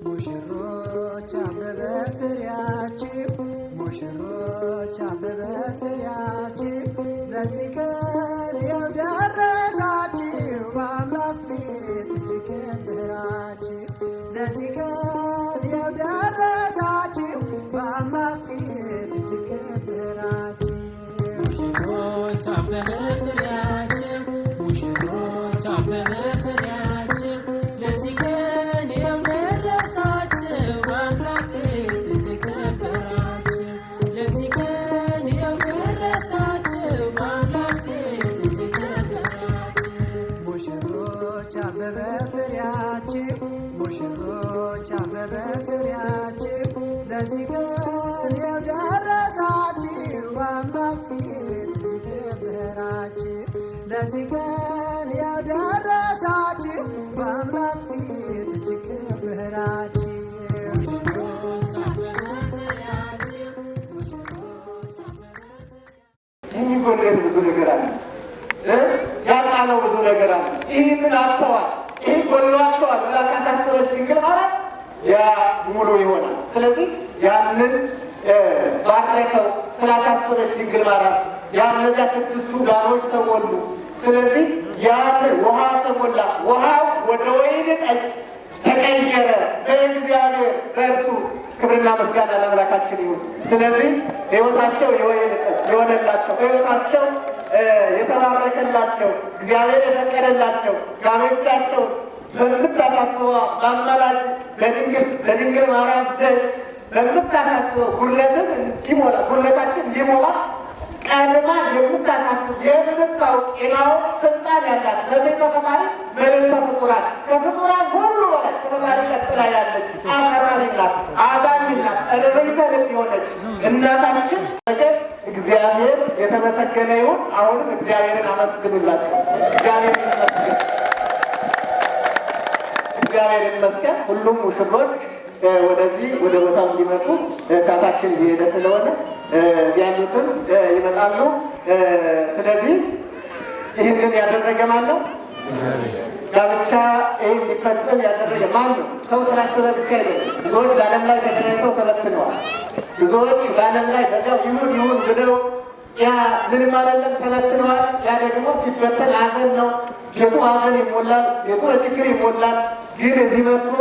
ሙሽሮች አበበ ፍሬያችሁ፣ ሙሽሮች አበበ ፍሬያችሁ፣ ለዚህ ቀን ያደረሳችሁ በአምላክ ፊት እጅግ ከበራችሁ። ለዚህ ቀን ያደረሳችሁ በአምላክ ፊት እጅግ ከበራችሁ። ሙሽሮች አበበ ፍሬያችሁ፣ ሙሽሮች አበበ ፍሬያችሁ፣ ለዚህ ቀን ያደረሳችሁ በአምላክ ፊት እጅግ ከበራችሁ። ለዚህ ቀን ያደረሳችሁ በአምላክ ፊት እጅግ ከበራችሁ። ሙሽሮች አበበ ፍሬያችሁ፣ ሙሽሮች አበበ ፍሬያችሁ፣ ለዚህ ቀን ያደረሳችሁ በአምላክ ፊት እጅግ ከበራችሁ። ለዚህ ቀን ያደረሳችሁ በአምላክ ፊት እጅግ ከበራችሁ። ሙሽሮች አበበ ፍሬያችሁ፣ ሙሽሮች አበበ የሚጎለን ብዙ ነገር አለ እ ያጣነው ብዙ ነገር አለ። ይህንን አጥተዋል፣ ይህ ጎሏቸዋል ብላ ካሳሰበች ድንግል ማርያም ያ ሙሉ ይሆናል። ስለዚህ ያንን ባረከው ስላሳሰበች ድንግል ማርያም ያ እነዚያ ስድስቱ ጋኖች ተሞሉ። ስለዚህ ያንን ውሃ ተሞላ፣ ውሃው ወደ ወይን ጠጅ ተቀየረ። በእግዚአብሔር በእርሱ ክብርና ምስጋና ለአምላካችን ይሁን። ስለዚህ ሕይወታቸው የወይን ጠጅ የሆነላቸው፣ ሕይወታቸው የተባረከላቸው፣ እግዚአብሔር የፈቀደላቸው ጋብቻቸው በምታሳስበዋ በአማላጅ በድንግል ማርያም ደጅ በምታሳስበው ጉድለትን እንዲሞላ፣ ጉድለታችን እንዲሞላ ቀድማ የምታሳስብ፣ የምታውቅ፣ የማወቅ ስልጣን ያላት መልዕልተ ፈጣሪ፣ መልዕልተ ፍጡራን፣ ከፍጡራን ሁሉ በላይ ከፈጣሪ ቀጥላ ያለች አሳራሪ ናት፣ አዛኝ ናት፣ ርኅርኅተ ልብ የሆነች እናታችን እግዚአብሔር የተመሰገነ ይሁን። አሁንም እግዚአብሔርን አመስግኑላቸው። እግዚአብሔር ይመስገን። እግዚአብሔር ይመስገን። ሁሉም ሙሽሮች ወደዚህ ወደ ቦታው እንዲመጡ ሰዓታችን እየሄደ ስለሆነ ያሉትም ይመጣሉ። ስለዚህ ይህንን ያደረገ ማን ነው? ጋብቻ ይህ እንዲፈጸም ያደረገ ማን ነው? ሰው ስላሰበ ብቻ አይደለም። ብዙዎች በዓለም ላይ ተገናኝተው ተበትነዋል። ብዙዎች በዓለም ላይ በዚያው ይሁን ይሁን ብለው ያ ምንም አይደለም ተበትነዋል። ያ ደግሞ ሲበተን ሐዘን ነው። ቤቱ ሐዘን ይሞላል፣ ቤቱ በችግር ይሞላል። ግን እዚህ መጥቶ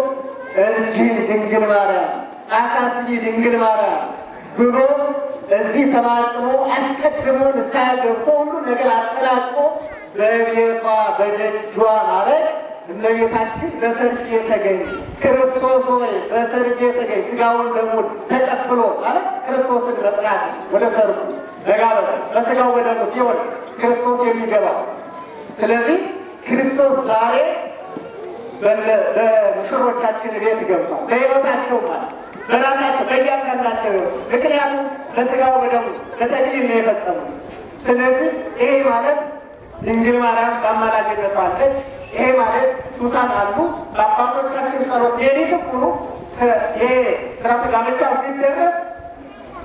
እርጂ ድንግል ማርያም፣ አሳስቢ ድንግል ማርያም ብሎ እዚህ ተማጽኖ አስቀድሞ ንስሐ ገብቶ ሁሉ ነገር አጠናቅቆ በቤቷ በደጇ ማለት እመቤታችን በሰርጌ ተገኝ፣ ክርስቶስ ሆይ በሰርጌ ተገኝ፣ ስጋውን ደሙን ተቀብሎ ማለት ክርስቶስን መጥራት፣ ወደ ሰርጉ መጋበዝ፣ በስጋው በደሙ ሲሆን ክርስቶስ የሚገባው። ስለዚህ ክርስቶስ ዛሬ በሙሽሮቻችን ቤት ገብቷል። በሕይወታቸው ማለት በራሳቸው በእያንዳንዳቸው ሕይወት፣ ምክንያቱም በስጋው በደሙ በተክሊል ነው የፈጸሙት። ስለዚህ ይሄ ማለት ድንግል ማርያም በአማላጅነቷ አለች። ይሄ ማለት ቅዱሳን አሉ። በአባቶቻችን ጸሎት ሌሊትም ሁሉ ይሄ ስርዓተ ጋብቻ ሲደረስ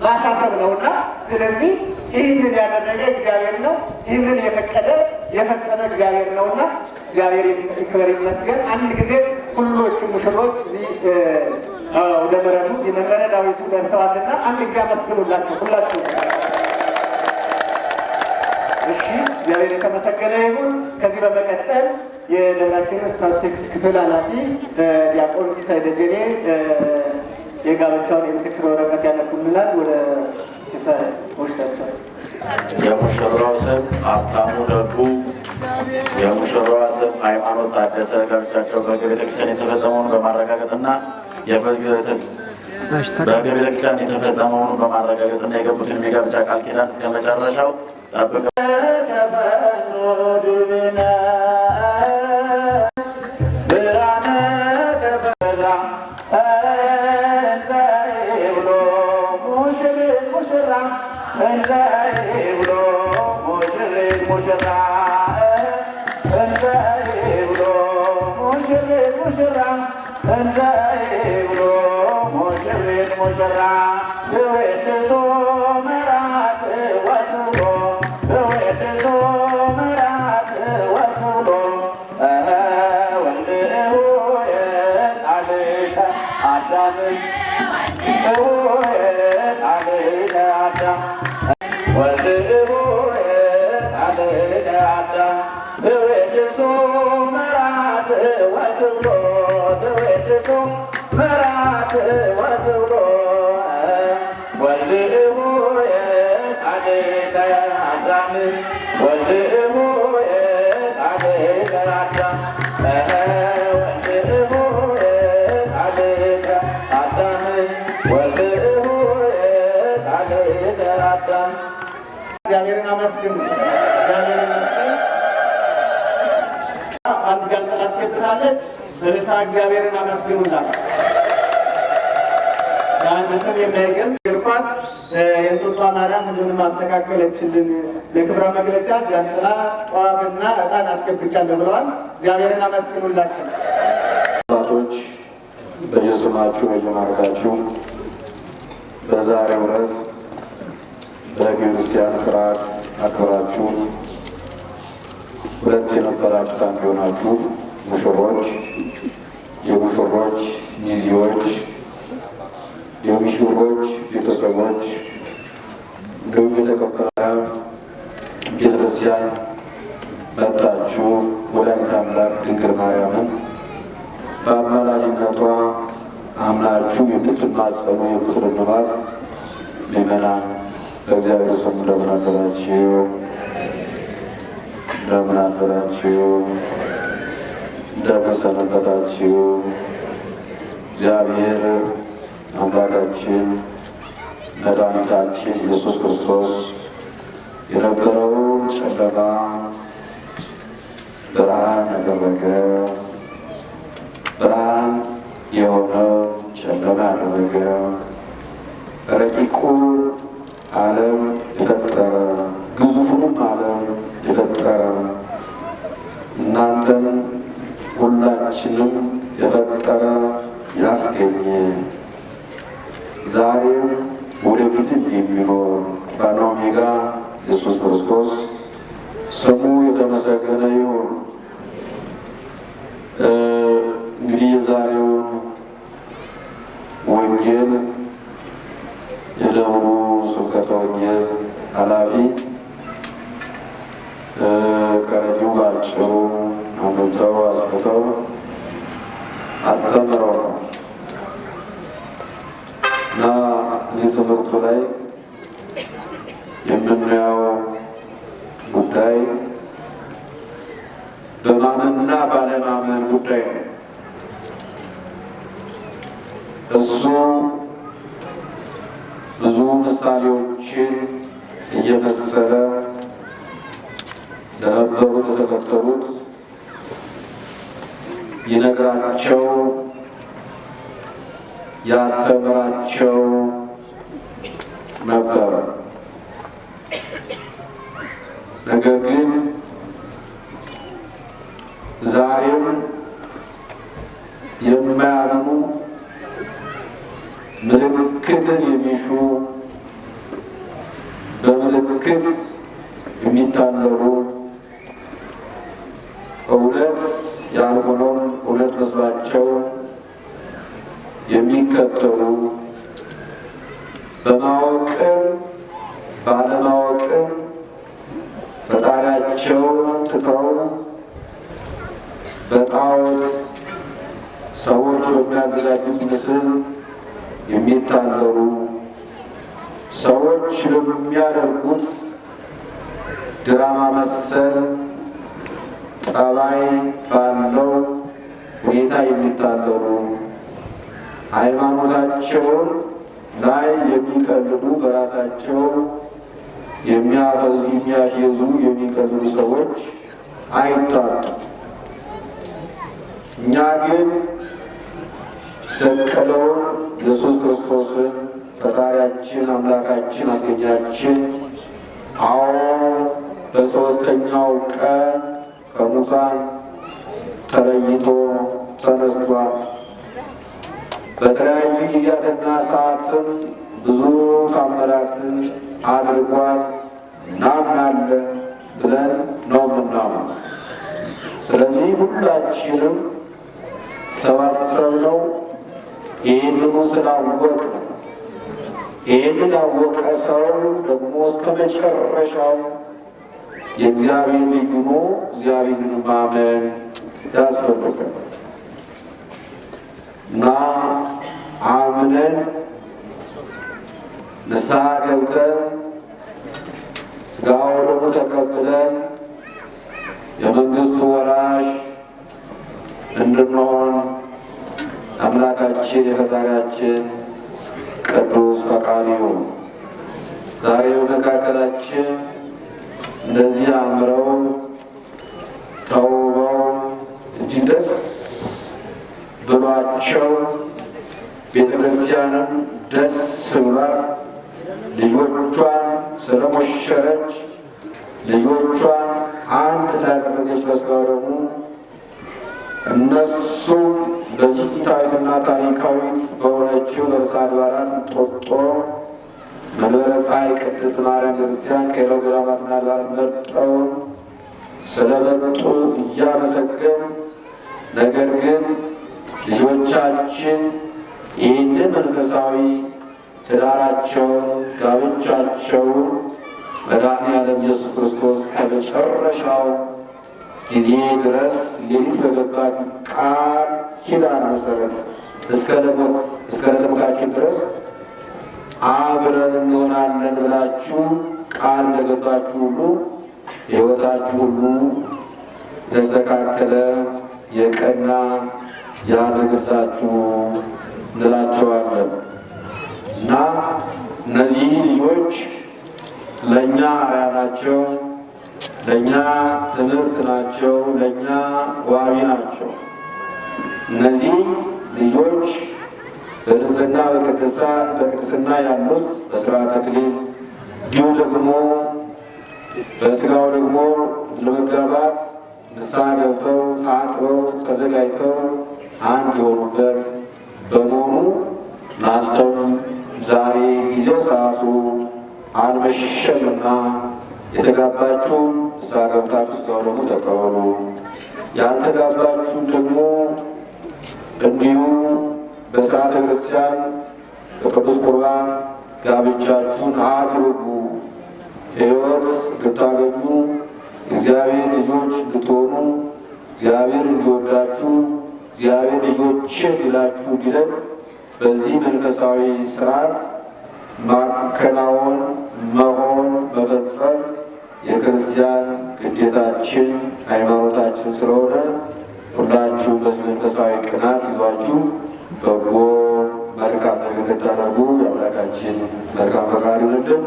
ማሳሰብ ነውና፣ ስለዚህ ይህንን ያደረገ እግዚአብሔር ነው። ይህንን የፈቀደ የፈጸመ እግዚአብሔር ነውና እግዚአብሔር ክብር ይመስገን። አንድ ጊዜ ሁሎቹ ሙሽሮች እዚህ ወደ መረቱ የመንበረ ዳዊቱ ደርሰዋልና አንድ ጊዜ አመስግኑላቸው ሁላችሁ። እሺ፣ እግዚአብሔር የተመሰገነ ይሁን። ከዚህ በመቀጠል የደብራችን ስታትስቲክስ ክፍል ኃላፊ ዲያቆን ሲሳይ ደጀኔ የጋብቻውን የምስክር ወረቀት ያነቡልናል። ወደ ሲሳይ ወስዳቸዋል። የሙሽራው ስም ሀብታሙ ደጉ፣ የሙሽራዋ ስም ሃይማኖት ታደሰ ጋብቻቸው በሕገ ቤተክርስቲያን የተፈጸመውን በማረጋገጥና በሕገ ቤተክርስቲያን የተፈጸመውን በማረጋገጥና የገቡትን የጋብቻ ቃል ኪዳን እስከ መጨረሻው ጠብቀው አዳም ቃልነ አዳም ወልድ ቃልነ አዳም ትዌድሱ መራት ወትብሎ ትዌድሱ መራት ወትብሎ ወልድ ቃልነ አዳም ወልድ ቃልነ አዳም ወልድ ቃልነ አዳም ወልድ ቃልነ አዳም። እግዚአብሔርን አመስግኑ። እግዚአብሔርን አመስግኑ። አንድ ጃንጥላ አስገብታለች። እልልታ እግዚአብሔርን አመስግኑላት። ለአንድ ስም የማይገልጽ ግርፋት የእንጦጧ ማርያም ሁሉንም አስተካከለችልን። ለክብረ መግለጫ ጃንጥላ፣ ጧፍና ዕጣን አስገብቻለሁ ብለዋል። እግዚአብሔርን አመስግኑላቸው። አባቶች በየስማችሁ በየማዕረጋችሁ በዛሬው ዕለት በቤተክርስቲያን ስርዓት አክብራችሁ ሁለት የነበራችሁ አንድ የሆናችሁ ሙሽሮች፣ የሙሽሮች ሚዜዎች፣ የሙሽሮች ቤተሰቦች እንዲሁም የተከበረ ቤተክርስቲያን መጣችሁ ወላዲተ አምላክ ድንግል ማርያምን በአማላጅነቷ አምናችሁ የምትማጸኑ የምትለምኗት ምእመናን በእግዚአብሔር ስም እንደምን አደራችሁ? እንደምን አደራችሁ? እንደምን ሰነበታችሁ? እግዚአብሔር አምላካችን መድኃኒታችን ኢየሱስ ክርስቶስ የነበረውን ጨለማ ብርሃን ያደረገ፣ ብርሃን የሆነው ጨለማ ያደረገ፣ ረቂቁን ዓለም የፈጠረ፣ ግዙፉንም ዓለም የፈጠረ፣ እናንተን ሁላችንም የፈጠረ ያስገኘ፣ ዛሬም ወደፊትም የሚኖር አልፋና ኦሜጋ ኢየሱስ ክርስቶስ ስሙ የተመሰገነ ይሁን። እንግዲህ የዛሬውን ወንጌል የደብሩ ስብከተ ወንጌል ኃላፊ ከረጂው ባጭሩ አምልተው አስፍተው አስተምረው ነው እና እዚህ ትምህርቱ ላይ የምናየው ጉዳይ በማመንና ባለማመን ጉዳይ ነው። እሱ ብዙ ምሳሌዎችን እየመሰለ ለነበሩት ለተከተሉት ይነግራቸው ያስተምራቸው ነበረ። ነገር ግን ዛሬም የማያምኑ፣ ምልክትን የሚሹ፣ በምልክት የሚታለሉ፣ እውነት ያልሆነውን እውነት መስሏቸው የሚከተሉ፣ በማወቅም ባለማወቅም ፈጣሪያቸውን ትተው በጣዖት ሰዎች በሚያዘጋጁት ምስል የሚታለሉ፣ ሰዎች በሚያደርጉት ድራማ መሰል ጠባይ ባለው ሁኔታ የሚታለሉ፣ ሃይማኖታቸውን ላይ የሚቀልዱ፣ በራሳቸው የሚያፌዙ የሚቀልዱ ሰዎች አይታጡም። እኛ ግን ሰቀለውን ኢየሱስ ክርስቶስን ፈጣሪያችን አምላካችን አስገኛችን፣ አዎ በሦስተኛው ቀን ከሙታን ተለይቶ ተነስቷል። በተለያዩ ጊዜያትና ሰዓትም ብዙ ታምራትን አድርጓል፣ እናምናለን ብለን ነው የምናምነው። ስለዚህ ሁላችንም ሰባሰብነው ይህንኑ ስላወቅ ነው። ይህንን ያወቀ ሰው ደግሞ እስከ መጨረሻው የእግዚአብሔር ልጅ ሆኖ እግዚአብሔርን ማመን ያስፈልጋል እና አምነን ንስሐ ገብተን ሥጋ ወደሙ ተቀብለን የመንግስቱ ወራሽ እንድንሆን አምላካችን የፈጣሪያችን ቅዱስ ፈቃዱ ይሁን። ዛሬ በመካከላችን እንደዚህ አምረው ተውበው እጅግ ደስ ብሏቸው ቤተ ክርስቲያንም ደስ ብሏት ልጆቿን ስለሞሸረች፣ ልጆቿን አንድ ስላደረገች በሥጋው ደግሞ፣ እነሱም በዚህ ጥንታዊትና ታሪካዊት በሆነችው ርዕሰ አድባራት እንጦጦ መንበረ ፀሐይ ቅድስት ማርያም ቤተክርስቲያን ከሌላው ገዳማትና አድባራት መርጠው ስለመጡ እያመሰገን፣ ነገር ግን ልጆቻችን ይህንን መንፈሳዊ ትዳራቸውን፣ ጋብቻቸውን መድኃኔዓለም ኢየሱስ ክርስቶስ ከመጨረሻው ጊዜ ድረስ ሌሊት በገባችሁ ቃል ኪዳን መሰረት እስከ ለሞታችን ድረስ አብረን እንሆናለን ብላችሁ ቃል እንደገባችሁ ሁሉ ሕይወታችሁ ሁሉ የተስተካከለ የቀና ያድርግላችሁ እንላቸዋለን። እና እነዚህ ልጆች ለእኛ አርአያ ናቸው፣ ለእኛ ትምህርት ናቸው፣ ለእኛ ዋቢ ናቸው። እነዚህ ልጆች በንጽህና በቅድስና ያሉት በስርዓተ ተክሊል፣ እንዲሁም ደግሞ በስጋው ደግሞ ለመጋባት ንስሐ ገብተው ታጥበው ተዘጋጅተው አንድ የሆኑበት በመሆኑ እናንተም ዛሬ ጊዜው ሰዓቱ አልመሸምና የተጋባችሁ ንስሐ ገብታችሁ ስጋው ደግሞ ተቀበሉ። ያልተጋባችሁም ደግሞ እንዲሁ በስርዓተ ክርስቲያን በቅዱስ ቁርባን ጋብቻችሁን አድርጉ። ሕይወት እንድታገኙ፣ እግዚአብሔር ልጆች እንድትሆኑ፣ እግዚአብሔር እንዲወዳችሁ፣ እግዚአብሔር ልጆችን ሊላችሁ እንዲለን በዚህ መንፈሳዊ ስርዓት ማከናወን፣ መሆን፣ መፈጸም የክርስቲያን ግዴታችን ሃይማኖታችን ስለሆነ ሁላችሁ በዚህ መንፈሳዊ ቅናት ይዟችሁ በጎ መልካም ነገር እንድታደርጉ የአምላካችን መልካም ፈቃድ ይሁንልን።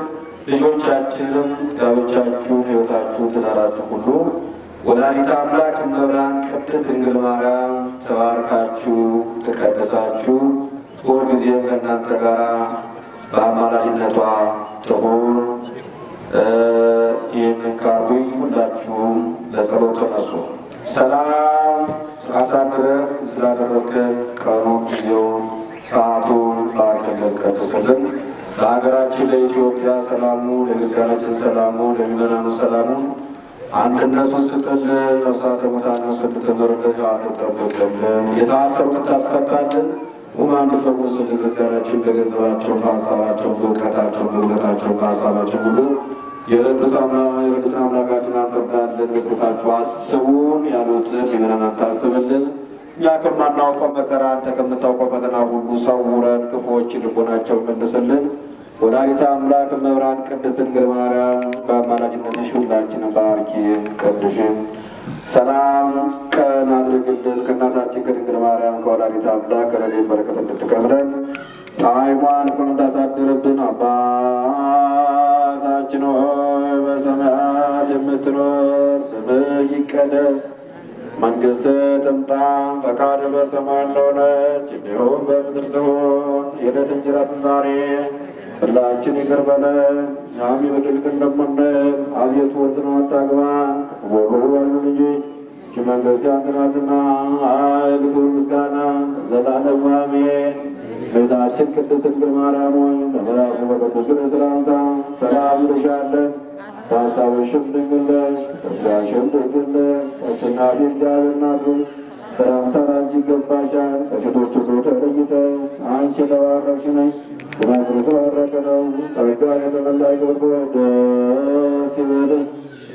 ልጆቻችንም ጋብቻችሁን፣ ሕይወታችሁን፣ ትዳራችሁ ሁሉ ወላዲተ አምላክ እመብርሃን ቅድስት ድንግል ማርያም ተባርካችሁ ተቀድሳችሁ ሁልጊዜም ከእናንተ ጋር በአማላጅነቷ ትሁን። ይህንን ካልኩኝ ሁላችሁም ለጸሎት ተነሱ። ሰላም አሳድረህ ስላደረስከን ቀኑን፣ ጊዜውን፣ ሰዓቱን ባርክልን፣ ቀድስልን። ለሀገራችን ለኢትዮጵያ ሰላሙ፣ ለክርስቲያናችን ሰላሙ፣ ለምዕመናኑ ሰላሙ፣ አንድነቱን ስጥልን። ነፍሳተ ሙታን እንድትምርልን፣ ሕያዋንን ጠብቅልን፣ የታሰሩትን ታስፈታልን፣ ሕሙማን እንድትፈውስልን፣ ክርስቲያናችን በገንዘባቸው፣ በሀሳባቸው፣ በእውቀታቸው፣ በጉልበታቸው፣ በሀሳባቸው ሁሉ የረዱት አምላካችን አንተ እርዳልን፣ በትሩፋችሁ አስቡን ያሉትን ምዕመናን ታስብልን። እኛ ከማናውቀው መከራ አንተ ከምታውቀው ፈተና ሁሉ ሰውረን፣ ክፉዎች ልቦናቸውን መልስልን። ወላዲተ አምላክ እመብርሃን ቅድስት ድንግል ማርያም በአማላጅነትሽ ሁላችንን ባርኪን ቀድሽን፣ ሰላም ቀን አድርግልን። ከእናታችን ከድንግል ማርያም ከወላዲተ አምላክ ረድኤት በረከት እንድትቀብለን ጣዕሟን ሁሉ ታሳድርብን። አባታችን ሆይ በሰማያት የምትኖር፣ ስምህ ይቀደስ፣ መንግስትህ ትምጣ፣ ፈቃድህ በሰማይ እንደሆነች እንዲሁም በምድር ትሁን። የዕለት እንጀራችንን ዛሬ ሁላችን ይቅር በለን እኛም የበደሉንን እንደምንል። አቤቱ ወደ ፈተና አታግባን፣ ከክፉ ሁሉ አድነን እንጂ መንግሥት ያንተ ናትና፣ ኃይል፣ ክብር፣ ምስጋና ዘላለሙ አሜን። እመቤታችን ቅድስት ድንግል ማርያም ሆይ በመልአኩ በቅዱስ ገብርኤል ሰላምታ ሰላም እንልሻለን። በሐሳብሽም ድንግል ነሽ፣ በሥጋሽም ድንግል ነሽ። አሸናፊ እግዚአብሔር እናት ሆይ ሰላምታ ላንቺ ይገባሻል። ከሴቶች ሁሉ ተለይተሽ አንቺ የተባረክሽ ነሽ፣ የማኅፀንሽ የተባረከ ነው። ጸጋን የተመላሽ ክብርት ሆይ ደስ ይበልሽ፣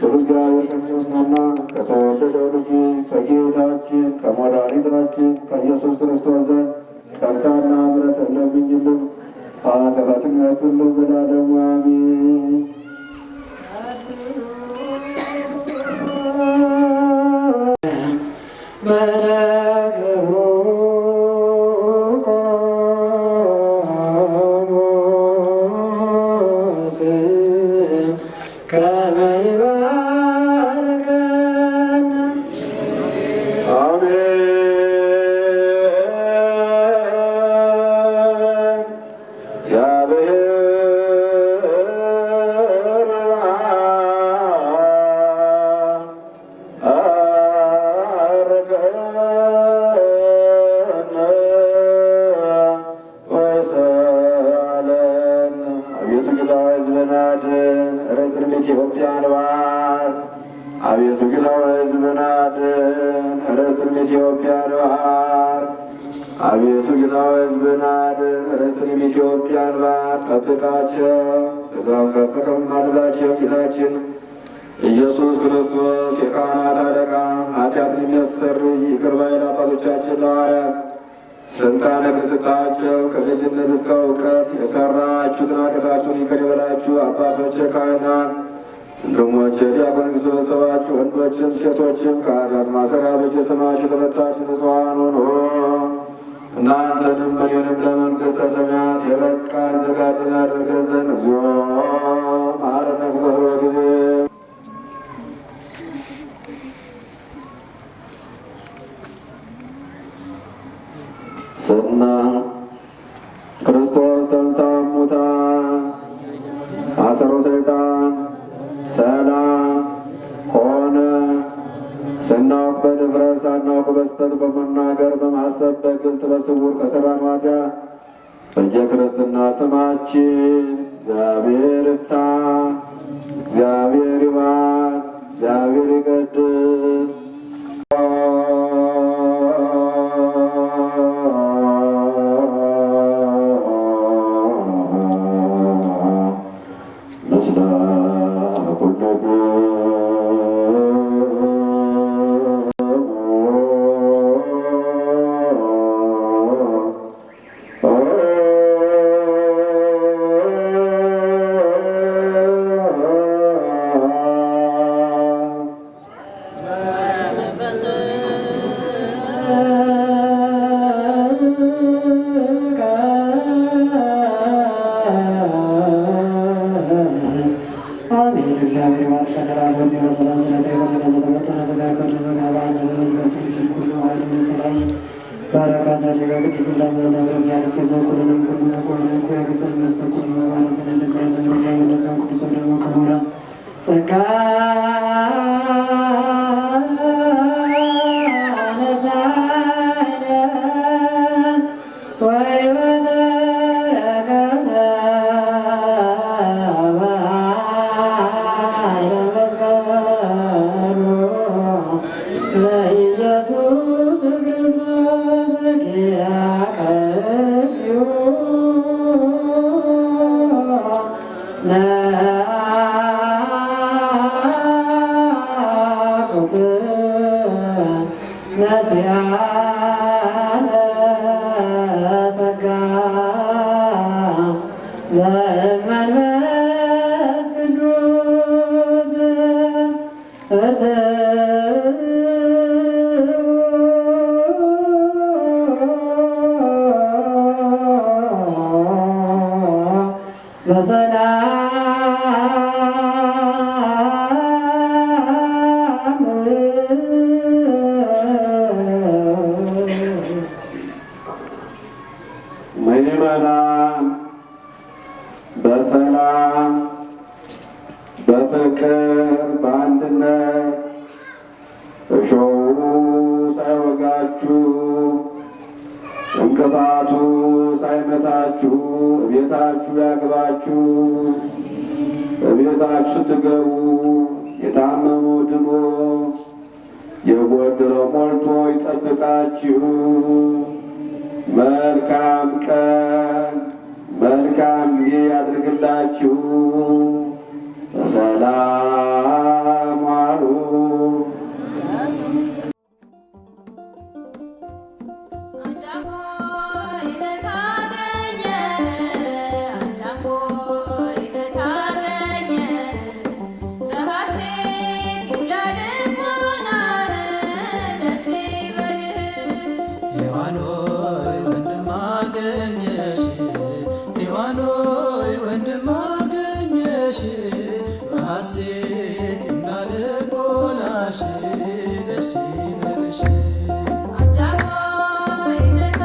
እግዚአብሔር ከአንቺ ጋር ነውና ከተወደደው ልጅሽ ከጌታችን ከመድኃኒታችን ከኢየሱስ ክርስቶስ ዘንድ ይቅርታና ምሕረትን ለምኝልን ኃጢአታችንን ያስተሰርይልን ለዘላለሙ አሜን። አሜን። እግዚአብሔር ባረከነ ወሰአለነ። አቤቱ ጌታ ሆይ ሕዝብህን አድን፣ ርስትህንም ኢትዮጵያን ባርክ። አቤቱ ጌታ ሆይ ሕዝብህን አድን፣ ርስትህንም ኢትዮጵያን ባርክ። አቤቱ ጌታ ሆይ ሕዝብህን አድን፣ ርስትህንም ኢትዮጵያን ባርክ። ጠብቃቸው፣ እስከዛም ከፍ ከፍ አድርጋቸው። ጌታችን ኢየሱስ ክርስቶስ የካህናት አለቃ ኃጢአትን የሚያሰርይ ይቅር ባይ ለአባቶቻችን ለሐዋርያት ስልጣነ ከሰጣቸው ከልጅነት እስከ እውቀት የሰራችሁትን ኃጢአታችሁን ይቅር ይበላችሁ። አባቶቼ ካህናት፣ ወንድሞቼ ዲያቆናት፣ የተሰበሰባችሁ ወንዶችም ሴቶችም ከኃጢአት ማሰሪያ በየስማችሁ የተፈታችሁ ንጹሐን ሁኑ። እናንተንም እኔንም ለመንግሥተ ሰማያት የበቃን የተዘጋጀን ያደርገን ዘንድ እግዚኦ መሐረነ ክርስቶስ ጊዜ ስና ክርስቶስ ተንሥአ እሙታን አሰሮ ሰይጣን ሰላም ሆነ። ስናውቅ በድፍረት ሳናውቅ በስተት በመናገር በማሰብ በግልጥ በስውር ከሠራነው ኃጢአት በየክርስትና ስማችን እግዚአብሔር ይፍታ፣ እግዚአብሔር ይባርክ፣ እግዚአብሔር ይቀድስ። ምስለ ኩልክሙ ምዕመናን በሰላም በፍቅር በአንድነት እሾሁ ሳይወጋችሁ እንቅፋቱ ሳይመታችሁ እቤታችሁ ያግባችሁ። እቤታችሁ ስትገቡ የታመሙ ድኖ፣ የጎደለው ሞልቶ ይጠብቃችሁ። መልካም ቀን መልካም ጊዜ ያድርግላችሁ። በሰላም ዋሉ። አዳም ሆይ እህት አገኘህ፣ አዳም ሆይ እህት አገኘህ፣ በሐሴት ይሙላ ልቡናህ፣ ደስ ይበልህ። ሔዋን ሆይ ወንድም አገኘሽ፣ ሔዋን ሆይ ወንድም አገኘሽ፣ በሐሴት ይሙላ ልቦናሽ፣ ደስ ይበልሽ። አዳም ሆይ እህት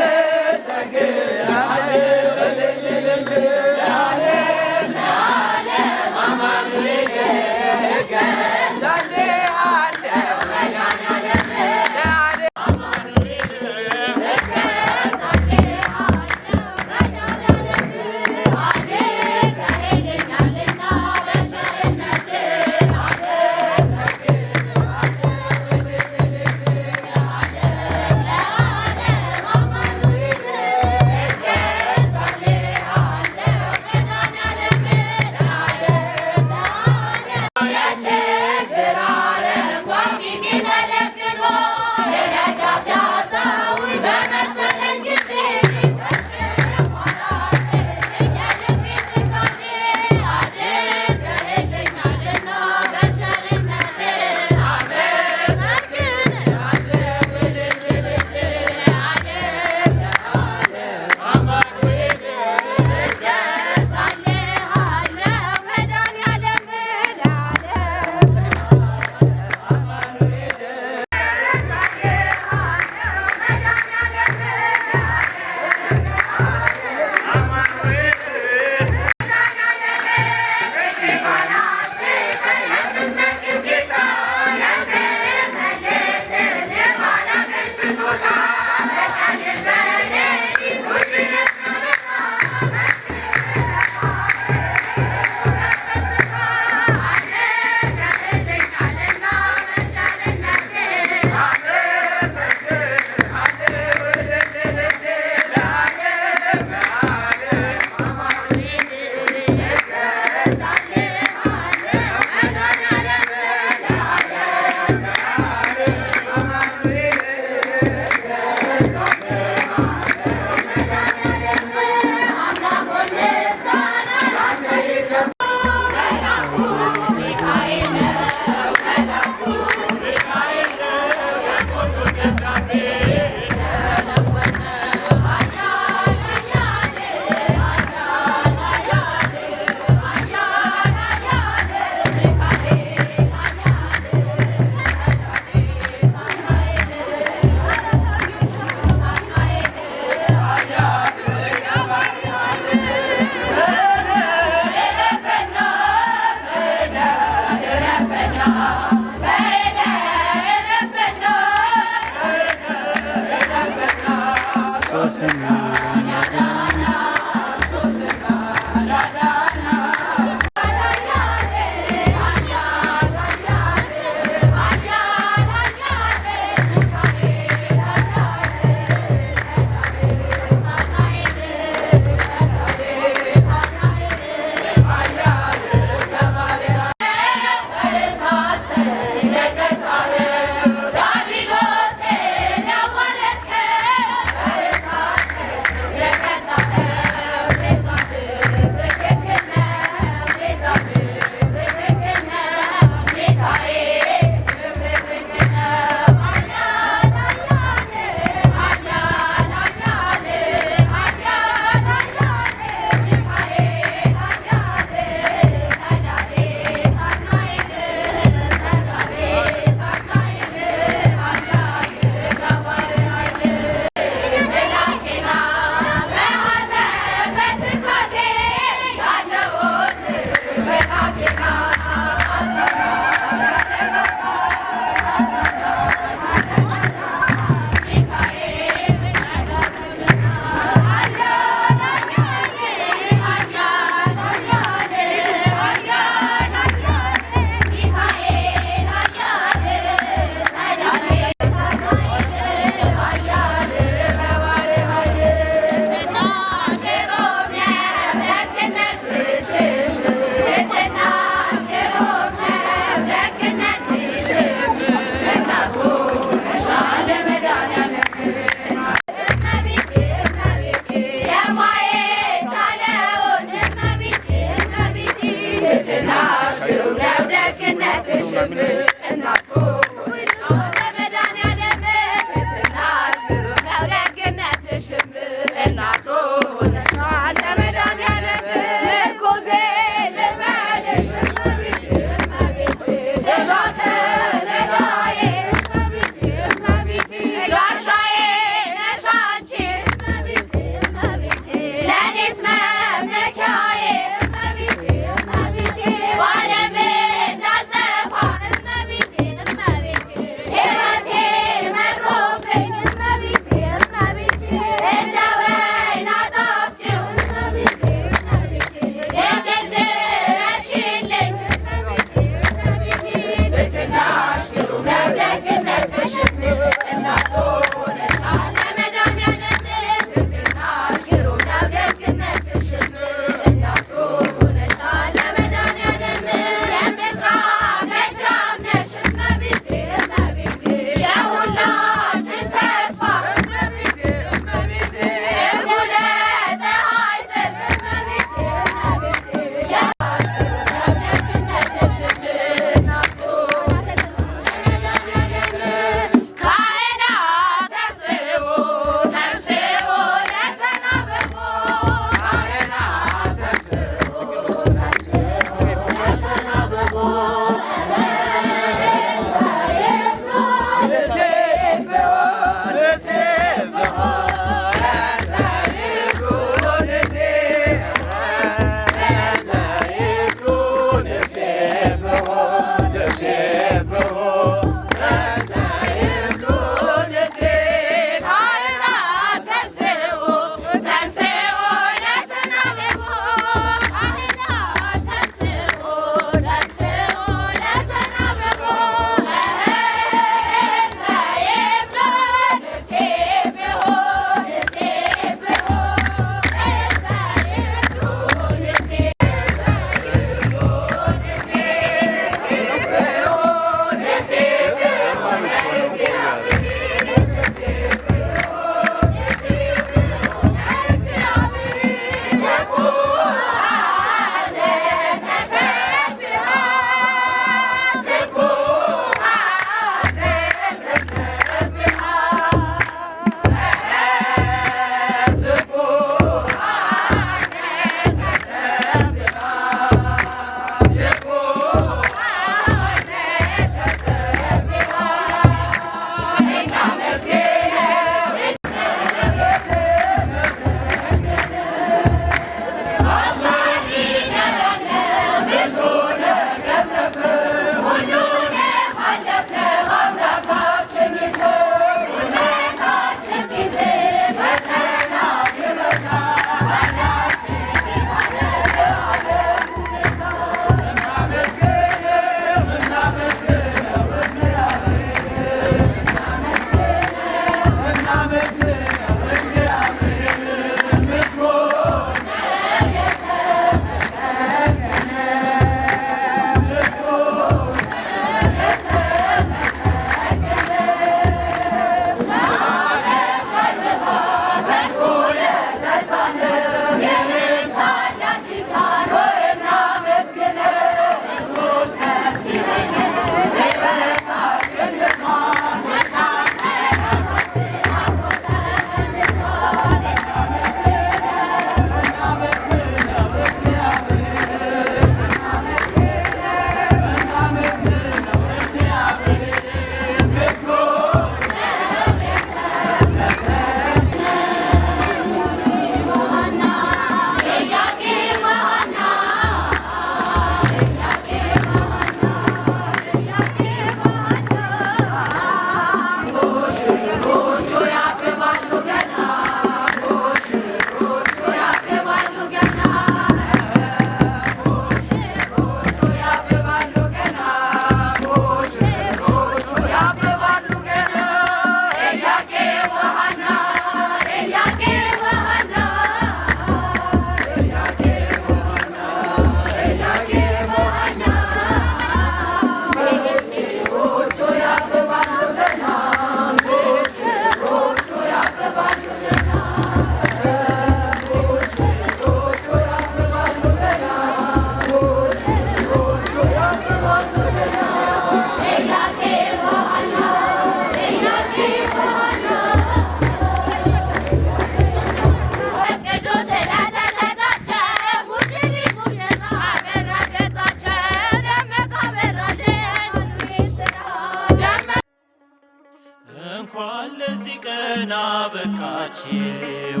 መረቅናችሁ።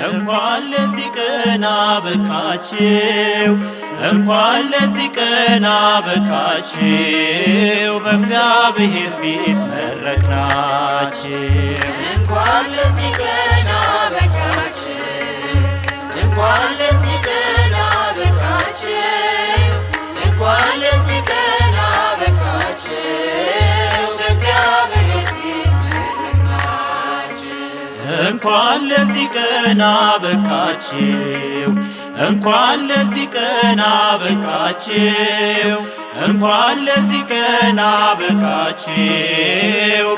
እንኳን ለዚህ ቀን አበቃችሁ፣ እንኳን ለዚህ ቀን አበቃችሁ። በእግዚአብሔር ፊት መረቅናችሁ። እንኳን ለዚህ ቀን አበቃችሁ፣ እንኳን ለዚህ ቀን አበቃችሁ፣ እንኳን ለዚህ ቀን አበቃችሁ። በእግዚአብሔር ፊት መረቅናችሁ። እንኳን ለዚህ ቀን አበቃችሁ፣ እንኳን ለዚህ ቀን አበቃችሁ፣ እንኳን ለዚህ ቀን አበቃችሁ።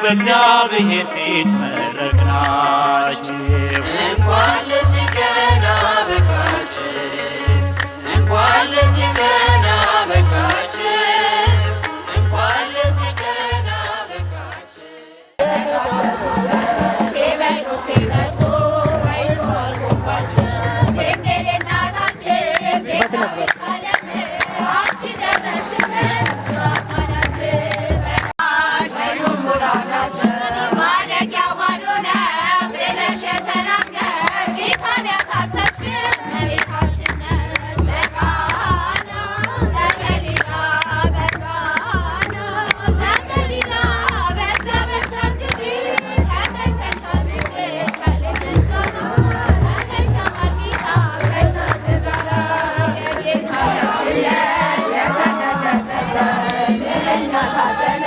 በእግዚአብሔር ፊት መረቅናችሁ። እንኳን ለዚህ ቀን አበቃችሁ፣ እንኳን ለዚህ ቀን አበቃችሁ፣ እንኳን ለዚህ ቀን አበቃችሁ። ሲበሉ ሲጠጡ ወይኑ አልቆባቸው ድንግል እናታችን ቤዛዊተ ዓለም አንቺ ደረሽልን ወይኑ ሙላላቸው ማለቂያው ባዶ ነው ብለሽ የተናገርሽ ጌታን ያሳሰብሽ እመቤታችን ነሽ። በቃና ዘገሊላ፣ በቃና ዘገሊላ በዚያ በሰርግ ቤት ተገኝተሻል ድንግል ከልጅሽ ጋራ፣ ተገኝተሃል ጌታ ከእናትህ ጋራ። የጌታ እናትነት የተገለጸበት ምንኛ ታደለ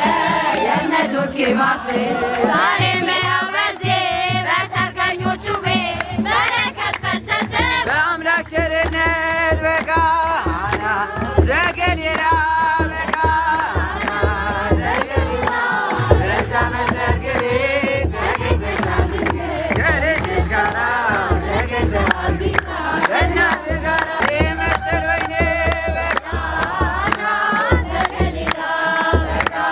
የእነ ዶኪማስ ቤት። ዛሬም ያው በዚህ በሰርገኞቹ ቤት በረከት ፈሰሰ። በአምላክ ቸርነት በቃና ዘገሊላ፣ በቃና ዘገሊላ በዛ በሰርግ ቤት ተገኝተሻል ከልጅሽ ጋራ፣ ተገኝተሃል ከእናትህ ጋራ የመሰል ወይኔ በቃና ዘገሊላ በቃና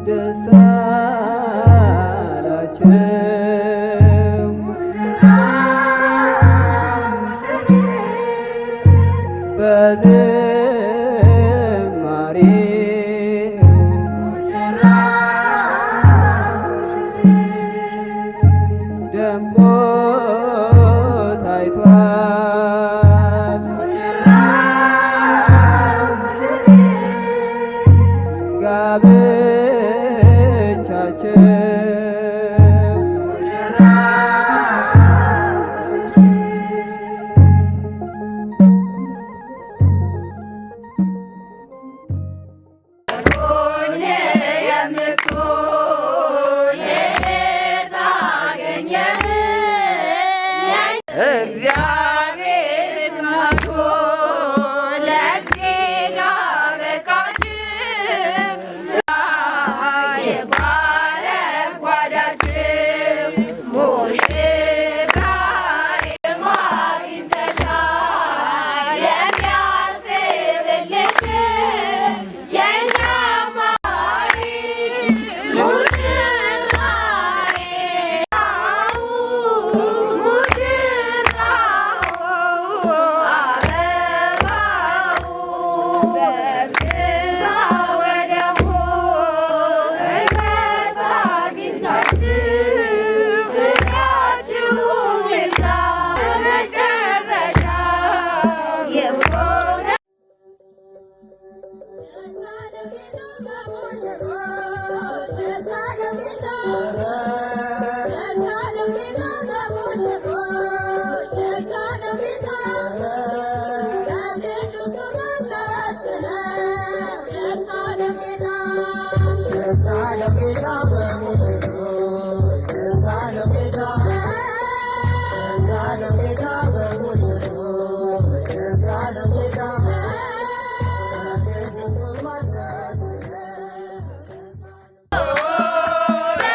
ደስ አላቸው። ለጋብቻቸው። እግዚአብሔር ካዶ ለዚህ ላበቃችሁ ይባረክ ጓዳችሁ። ሙሽራዬ አግኝተሻል የሚያስብልሽ የእኛማ ሙሽራዬ ሙሽራው አበባው በሥጋ ወደሙ እምነት አግኝታችሁ ፍቅራችሁን ይብዛ መጨረሻው የሆነ።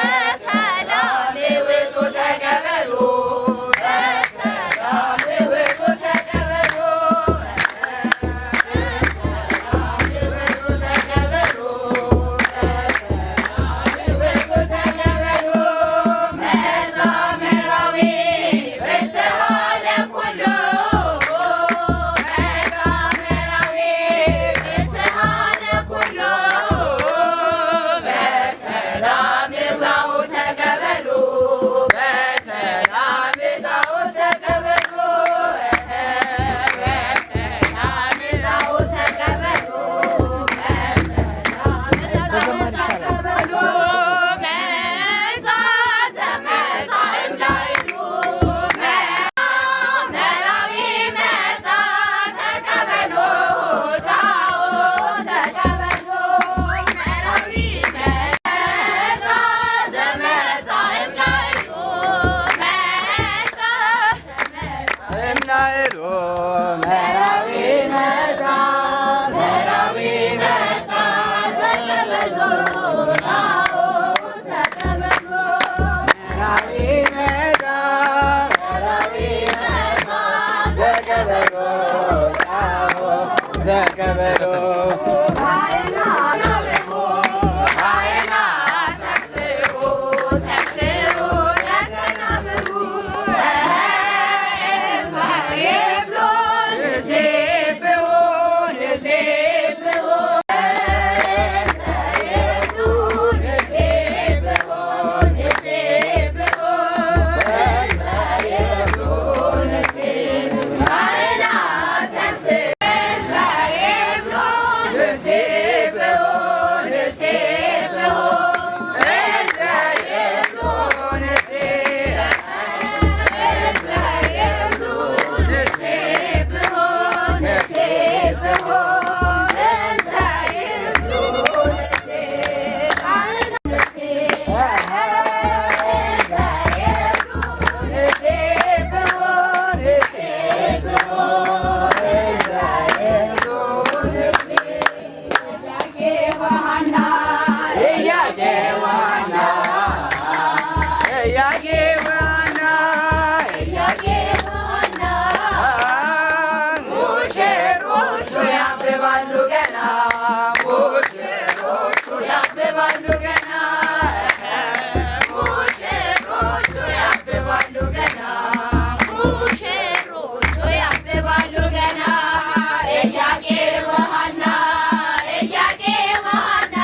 በሰላም ውጡ ተቀበሉ፣ በሰላም ውጡ ተቀበሉ፣ በሰላም ውጡ ተቀበሉ፣ በሰላም ውጡ ተቀበሉ። መዛምራዊ ፍስሐ ለኩሉ፣ መዛምራዊ ፍስሐ ለኩሉ፣ በሰላም እዛው ተቀበሉ፣ በሰላም እዛው ተቀበሉ፣ በሰላም እዛው ተቀበሉ፣ በሰላም ተቀበሉ። መዛ ዘመዛ እንዳይሉ መራዊ መዛ ተቀበሉ፣ ዛው ተቀበሉ። መራዊ መዛ ዘመዛ እምላይሉ መዛ እምናይሉ መራዊ መጣ መራዊ መዛ ተቀበሉ፣ ዛው ተቀበሉ። መራዊ መጣ መራዊ መዛ ተቀበሉ ተቀበሉ። ሙሽሮቹ ያብባሉ ገና፣ ሙሽሮቹ ያብባሉ ገና፣ ሙሽሮቹ ያብባሉ ገና፣ ሙሽሮቹ ያብባሉ ገና። ኢያቄም ወሐና፣ ኢያቄም ወሐና።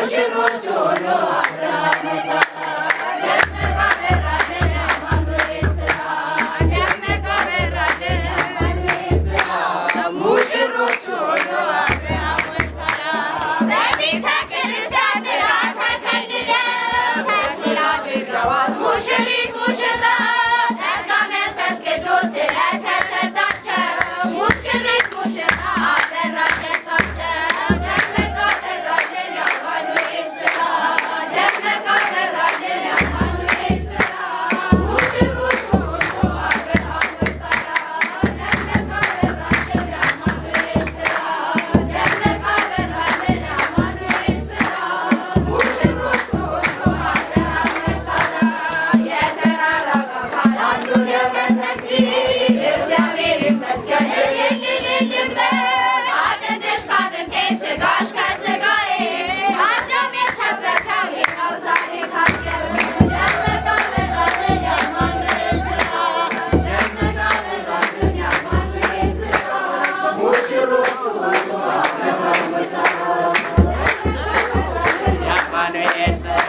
ሙሽሮች ሁሉ አብርሃም ወሳራ ደመቀ በራልን የአማኑኤል ስራ ደመቀ በራልን የአማኑኤል ስራ ሙሽሮች ሁሉ አብርሃም ወሳራ በቤተ ክርስቲያን ጥላ ተከልለው ተክሊል አድርገዋል ሙሽሪት ሙሽራ ጸጋ መንፈስ ቅዱስ ስለተሰጣቸው ሙሽሪት ሙሽራ አበራ ገጻቸው ደመቀ በራልን የአማኑኤል ስራ ደመቀ በራልን የአማኑኤል ስራ ሙሽሮች ሁሉ አብርሃም ወሳራ ደመቀ በራልን የአማኑኤል ስራ ደመቀ በራልን የአማኑኤል ስራ ሙሽሮች ሁሉ አብርሃም ወሳራ የተራራቀ ባል አንዱ ነው በተክሊል እግዚአብሔር ይመስገን እልል እልል እንበል አጥንትሽ ከአጥንቴ ስጋሽ ከስጋዬ አዳም የሰበርከው ይኸው ዛሬ ታየ ደመቀ በራልን የአማኑኤል ስራ ደመቀ በራልን የአማኑኤል ስራ ሙሽሮች ሁሉ አብርሃም ወሳራ የአማኑኤል ስራ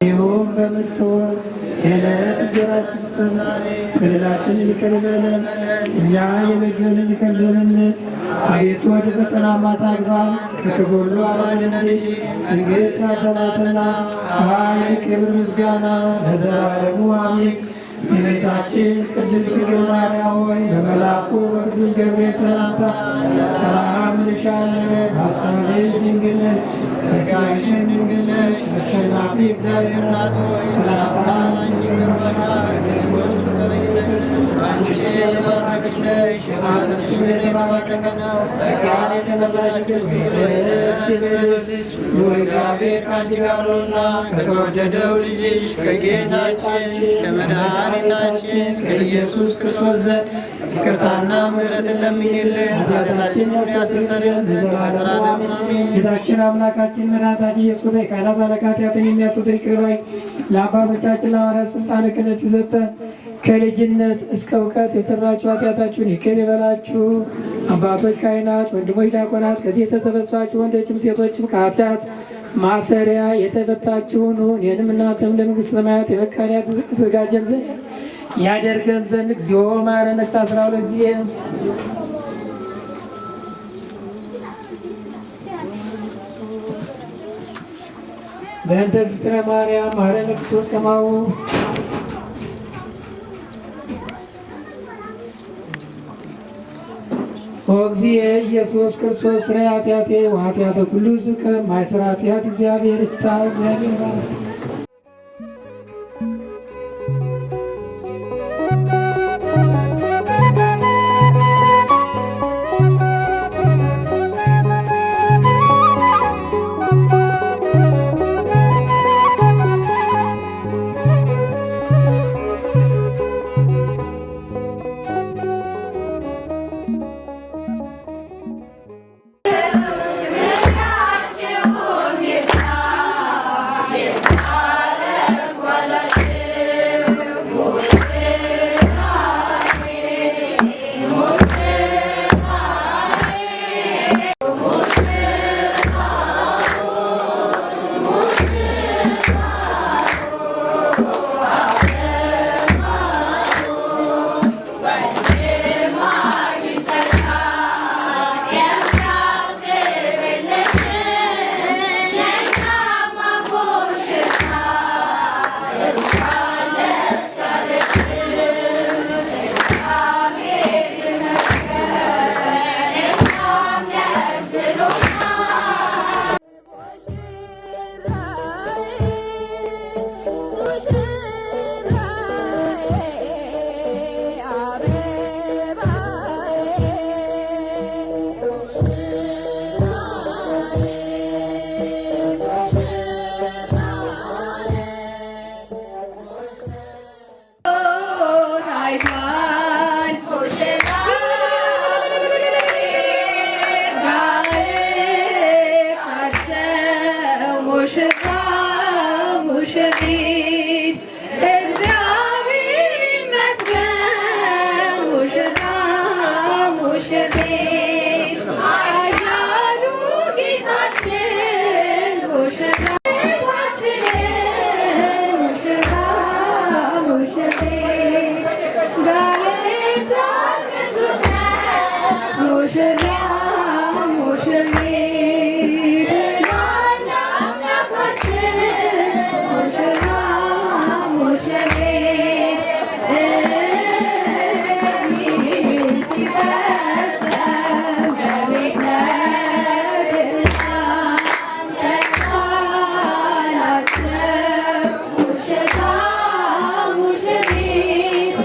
ይሁን በምትሆን የዕለት እንጀራችንን ስጠን፣ በደላችንን ይቅር በለን እኛ የበደሉንን ይቅር እንደምንል። አቤቱ ወደ ፈተና አታግባን፣ ከክፉ ሁሉ አድነን እንጂ መንግሥት ያንተ ናትና፣ ኃይል፣ ክብር፣ ምስጋና ለዘላለሙ አሜን። እመቤታችን ቅድስት ድንግል ማርያም ሆይ በመልአኩ በቅዱስ ገብርኤል ሰላምታ ሰላም እልሻለሁ። በሐሳብሽ ድንግል ነሽ፣ በሥጋሽም ድንግል ነሽ። አሸናፊ እግዚአብሔር እናት ሆይ ሰላምታ ላንቺ ይገባሻል። ከሴቶች ሁሉ ተለይተሽ አንቺ የተባረክሽ ነሽ፣ የማኅፀንሽ ፍሬ የተባረከ ነው። ጸጋን የተመላሽ ድንግል ሆይ ደስ ይበልሽ፣ ልዑል እግዚአብሔር ከአንቺ ጋር ነውና ከተወደደው ልጅሽ ከጌታችን ከመድኃኒታችን ከኢየሱስ ክርስቶስ ዘንድ ይቅርታና ምሕረትን ለምኝልን ኃጢአታችንን ያስተሰርይልን ዘንድ ለዘላለሙ አሜን። ጌታችን አምላካችን መድኃኒታችን ኢየሱስ ክርስቶስ የካህናት አለቃ ኃጢአትን የሚያስተሰርይ ይቅር ባይ ለአባቶቻችን ለሐዋርያት ሥልጣነ ክህነት የሰጠ ከልጅነት እስከ እውቀት የሰራችሁ ኃጢአታችሁን ይቅር ይበላችሁ። አባቶች ካህናት፣ ወንድሞች ዲያቆናት፣ ከዚህ የተሰበሰባችሁ ወንዶችም ሴቶችም ከኃጢአት ማሰሪያ የተፈታችሁ ሁኑ። እኔንም እናንተንም ለመንግሥተ ሰማያት የበቃን የተዘጋጀን ያደርገን ዘንድ እግዚኦ መሐረነ 12 ጊዜ። በእንተ እግዝእትነ ማርያም መሐረነ ክርስቶስ ከማሁ። ኦ እግዚእ ኢየሱስ ክርስቶስ ስረይ ኃጢአቴ ወኃጢአተ ኩሉ ሕዝብ ከማይሰራ ኃጢአት እግዚአብሔር ይፍታ። እግዚአብሔር ይባርክ። ምርቃችሁም ይብዛ ይብዛ። ሙሽራ ሙሽሪት እግዚአብሔር ይመስገን ሙሽራ ሙሽሪት ኃያሉ ጌታችን ሙሽራታችን ሙሽራ ሙሽሪት ጋብቻ ቅዱስ ሙሽራ ሙሽሪት ላለ አምላካችን ሙሽራ ሙሽሪት ሲፈጸም በቤተ ክርስቲያን ደስ አላቸው ሙሽራ ሙሽሪት።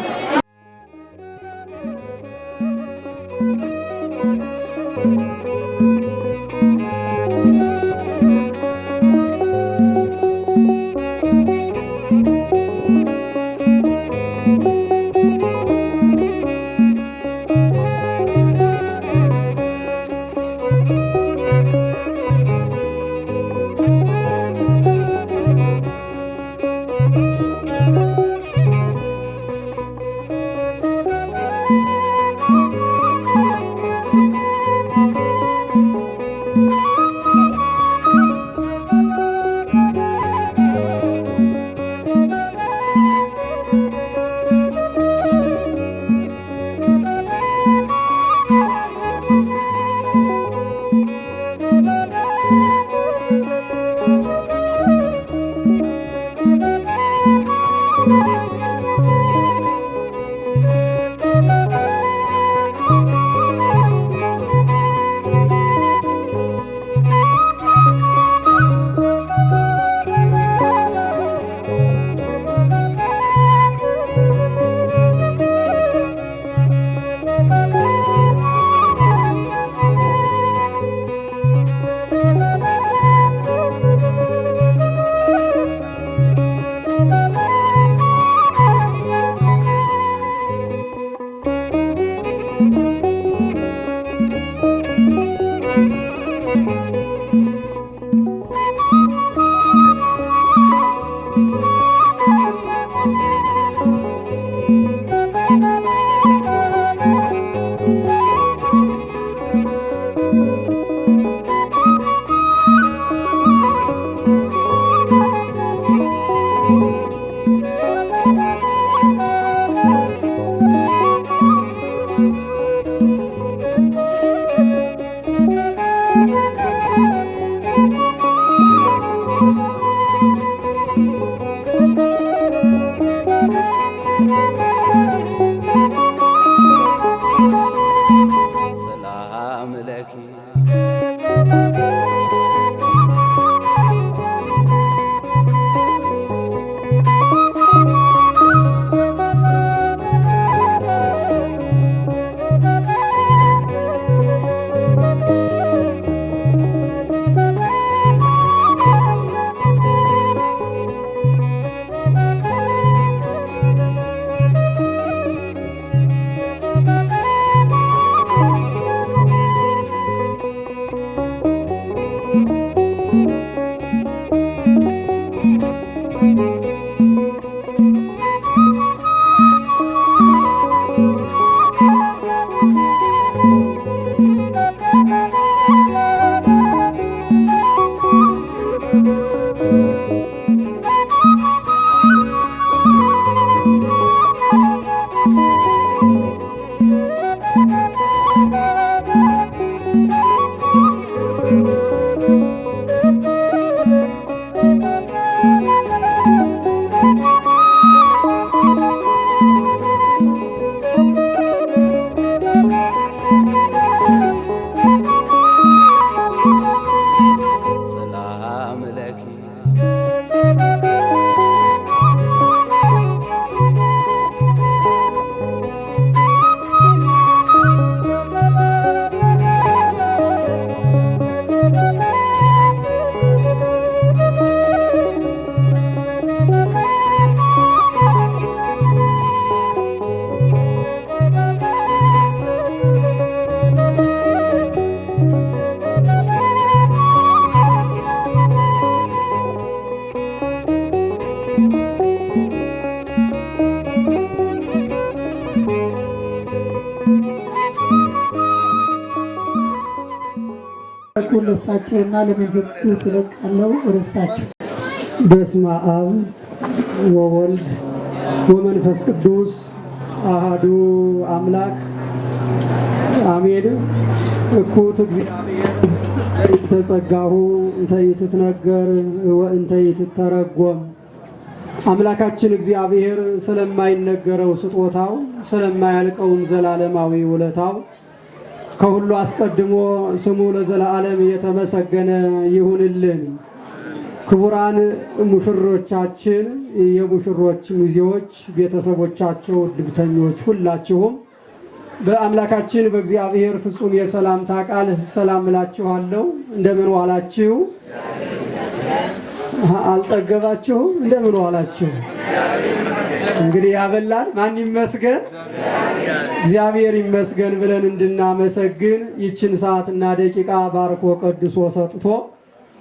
መድረኩን ለእሳቸውና ለመንፈስ ቅዱስ እለቃለሁ። ወደ እሳቸው። በስመ አብ ወወልድ ወመንፈስ ቅዱስ አሃዱ አምላክ አሜን። እኩት እግዚአብሔር ተጸጋሁ እንተ ይትትነገር ወእንተ ይትተረጎም። አምላካችን እግዚአብሔር ስለማይነገረው ስጦታው፣ ስለማያልቀውም ዘላለማዊ ውለታው ከሁሉ አስቀድሞ ስሙ ለዘላለም የተመሰገነ ይሁንልን። ክቡራን ሙሽሮቻችን፣ የሙሽሮች ሚዜዎች፣ ቤተሰቦቻቸው፣ እድምተኞች ሁላችሁም በአምላካችን በእግዚአብሔር ፍጹም የሰላምታ ቃል ሰላም እላችኋለሁ። እንደምን ዋላችሁ? አልጠገባችሁም? እንደምን ዋላችሁ? እንግዲህ ያበላን ማን ይመስገን? እግዚአብሔር ይመስገን ብለን እንድናመሰግን ይችን ሰዓትና ደቂቃ ባርኮ ቀድሶ ሰጥቶ፣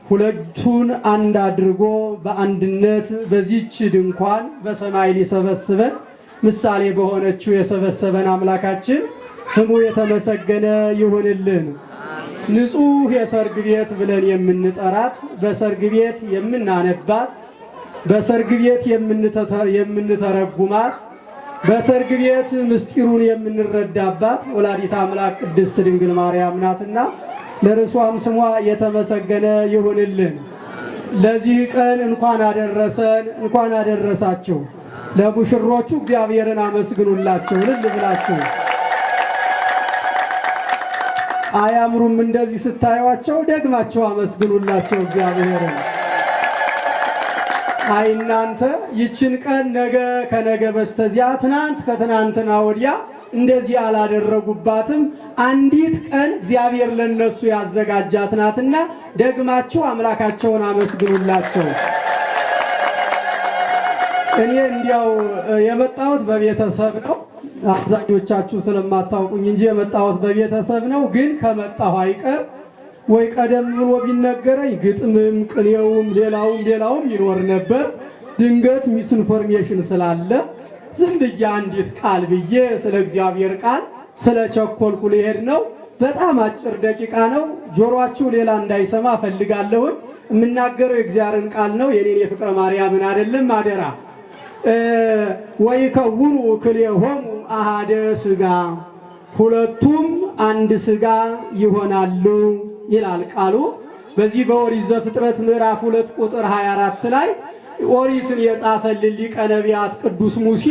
ሁለቱን አንድ አድርጎ በአንድነት በዚች ድንኳን በሰማይ ሊሰበስበን ምሳሌ በሆነችው የሰበሰበን አምላካችን ስሙ የተመሰገነ ይሁንልን። ንጹሕ የሰርግ ቤት ብለን የምንጠራት፣ በሰርግ ቤት የምናነባት፣ በሰርግ ቤት የምንተረጉማት፣ በሰርግ ቤት ምስጢሩን የምንረዳባት ወላዲተ አምላክ ቅድስት ድንግል ማርያም ናትና ለርሷም ስሟ የተመሰገነ ይሁንልን። ለዚህ ቀን እንኳን አደረሰን፣ እንኳን አደረሳችሁ። ለሙሽሮቹ እግዚአብሔርን አመስግኑላቸው እልል ብላችሁ። አያምሩም? እንደዚህ ስታዩቸው ደግማቸው አመስግኑላቸው እግዚአብሔርን። አይ እናንተ፣ ይችን ቀን ነገ ከነገ በስተዚያ፣ ትናንት ከትናንትና ወዲያ እንደዚህ አላደረጉባትም። አንዲት ቀን እግዚአብሔር ለነሱ ያዘጋጃት ናትና ደግማችሁ አምላካቸውን አመስግኑላቸው። እኔ እንዲያው የመጣሁት በቤተሰብ ነው። አብዛኞቻችሁ ስለማታውቁኝ እንጂ የመጣሁት በቤተሰብ ነው። ግን ከመጣሁ አይቀር ወይ ቀደም ብሎ ቢነገረኝ ግጥምም ቅኔውም ሌላውም ሌላውም ይኖር ነበር። ድንገት misinformation ስላለ ዝም ብዬ አንዲት ቃል ብዬ ስለ እግዚአብሔር ቃል ስለ ቸኮልኩ ልሄድ ነው። በጣም አጭር ደቂቃ ነው። ጆሮአችሁ ሌላ እንዳይሰማ እፈልጋለሁኝ። የምናገረው የእግዚአብሔርን ቃል ነው፣ የኔን የፍቅረ ማርያምን አይደለም። አደራ። ወይከውኑ ክልኤሆሙ አሐደ ሥጋ፣ ሁለቱም አንድ ሥጋ ይሆናሉ ይላል ቃሉ። በዚህ በኦሪት ዘፍጥረት ምዕራፍ 2 ቁጥር 24 ላይ ኦሪትን የጻፈልን ሊቀ ነቢያት ቅዱስ ሙሴ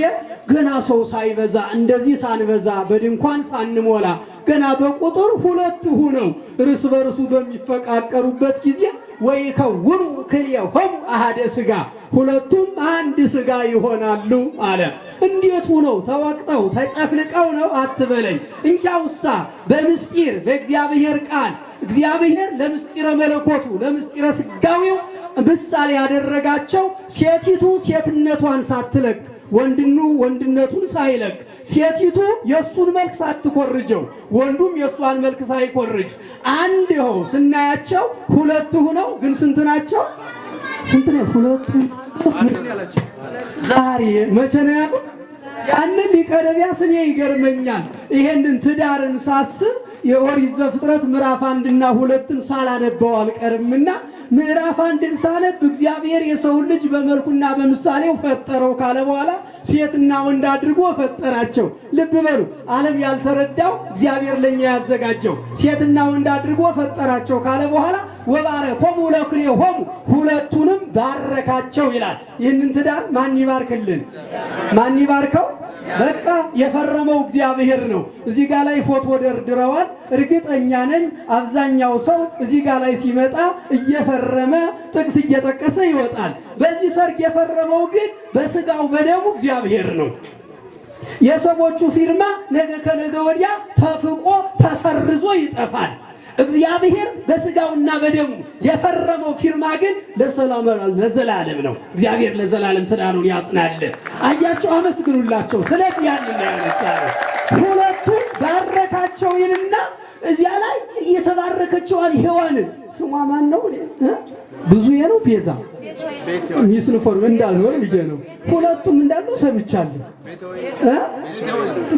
ገና ሰው ሳይበዛ፣ እንደዚህ ሳንበዛ፣ በድንኳን ሳንሞላ፣ ገና በቁጥር ሁለት ሁነው እርስ በርሱ በሚፈቃቀሩበት ጊዜ ወይከውኑ ክልኤሆሙ አሐደ ሥጋ፣ ሁለቱም አንድ ሥጋ ይሆናሉ አለ። እንዴት ሁነው? ተወቅጠው ተጨፍልቀው ነው አትበለኝ። እንኪያውሳ በምስጢር በእግዚአብሔር ቃል እግዚአብሔር ለምስጢረ መለኮቱ ለምስጢረ ስጋዊው ምሳሌ ያደረጋቸው ሴቲቱ ሴትነቷን ሳትለቅ፣ ወንድኑ ወንድነቱን ሳይለቅ፣ ሴቲቱ የእሱን መልክ ሳትኮርጀው፣ ወንዱም የእሷን መልክ ሳይኮርጅ አንድ ይኸው ስናያቸው ሁለት ሁነው ግን ስንት ናቸው? ስንት ነው? ሁለቱ ዛሬ መቼ ነው ያሉት? ያንን ሊቀ ነቢያት እኔ ይገርመኛል። ይሄንን ትዳርን ሳስብ የኦሪት ዘፍጥረት ምዕራፍ 1ና 2ን ሳላነበው አልቀርምና ምዕራፍ 1ን ሳነብ እግዚአብሔር የሰውን ልጅ በመልኩና በምሳሌው ፈጠረው ካለ በኋላ ሴትና ወንድ አድርጎ ፈጠራቸው። ልብ በሉ፣ ዓለም ያልተረዳው እግዚአብሔር ለኛ ያዘጋጀው ሴትና ወንድ አድርጎ ፈጠራቸው ካለ በኋላ ወባረኮሙ ለክልኤሆሙ፣ ሁለቱንም ባረካቸው ይላል። ይህንን ትዳር ማን ይባርክልን? ማን ይባርከው? በቃ የፈረመው እግዚአብሔር ነው። እዚህ ጋር ላይ ፎቶ ደርድረዋል። እርግጠኛ ነኝ አብዛኛው ሰው እዚህ ጋር ላይ ሲመጣ እየፈረመ ጥቅስ እየጠቀሰ ይወጣል። በዚህ ሰርግ የፈረመው ግን በስጋው በደሙ እግዚአብሔር ነው። የሰዎቹ ፊርማ ነገ ከነገ ወዲያ ተፍቆ ተሰርዞ ይጠፋል። እግዚአብሔር በስጋውና በደሙ የፈረመው ፊርማ ግን ለዘላለም ነው። እግዚአብሔር ለዘላለም ትዳሩን ያጽናል። አያቸው፣ አመስግኑላቸው። ስለዚህ ያንን ያነሳው ሁለቱን ባረካቸው ይልና እዚያ ላይ የተባረከችዋን ሔዋንን ስሟ ማን ነው? ብዙ ነው ቤዛ misinform እንዳልሆን ብዬ ነው። ሁለቱም እንዳሉ ሰምቻለሁ።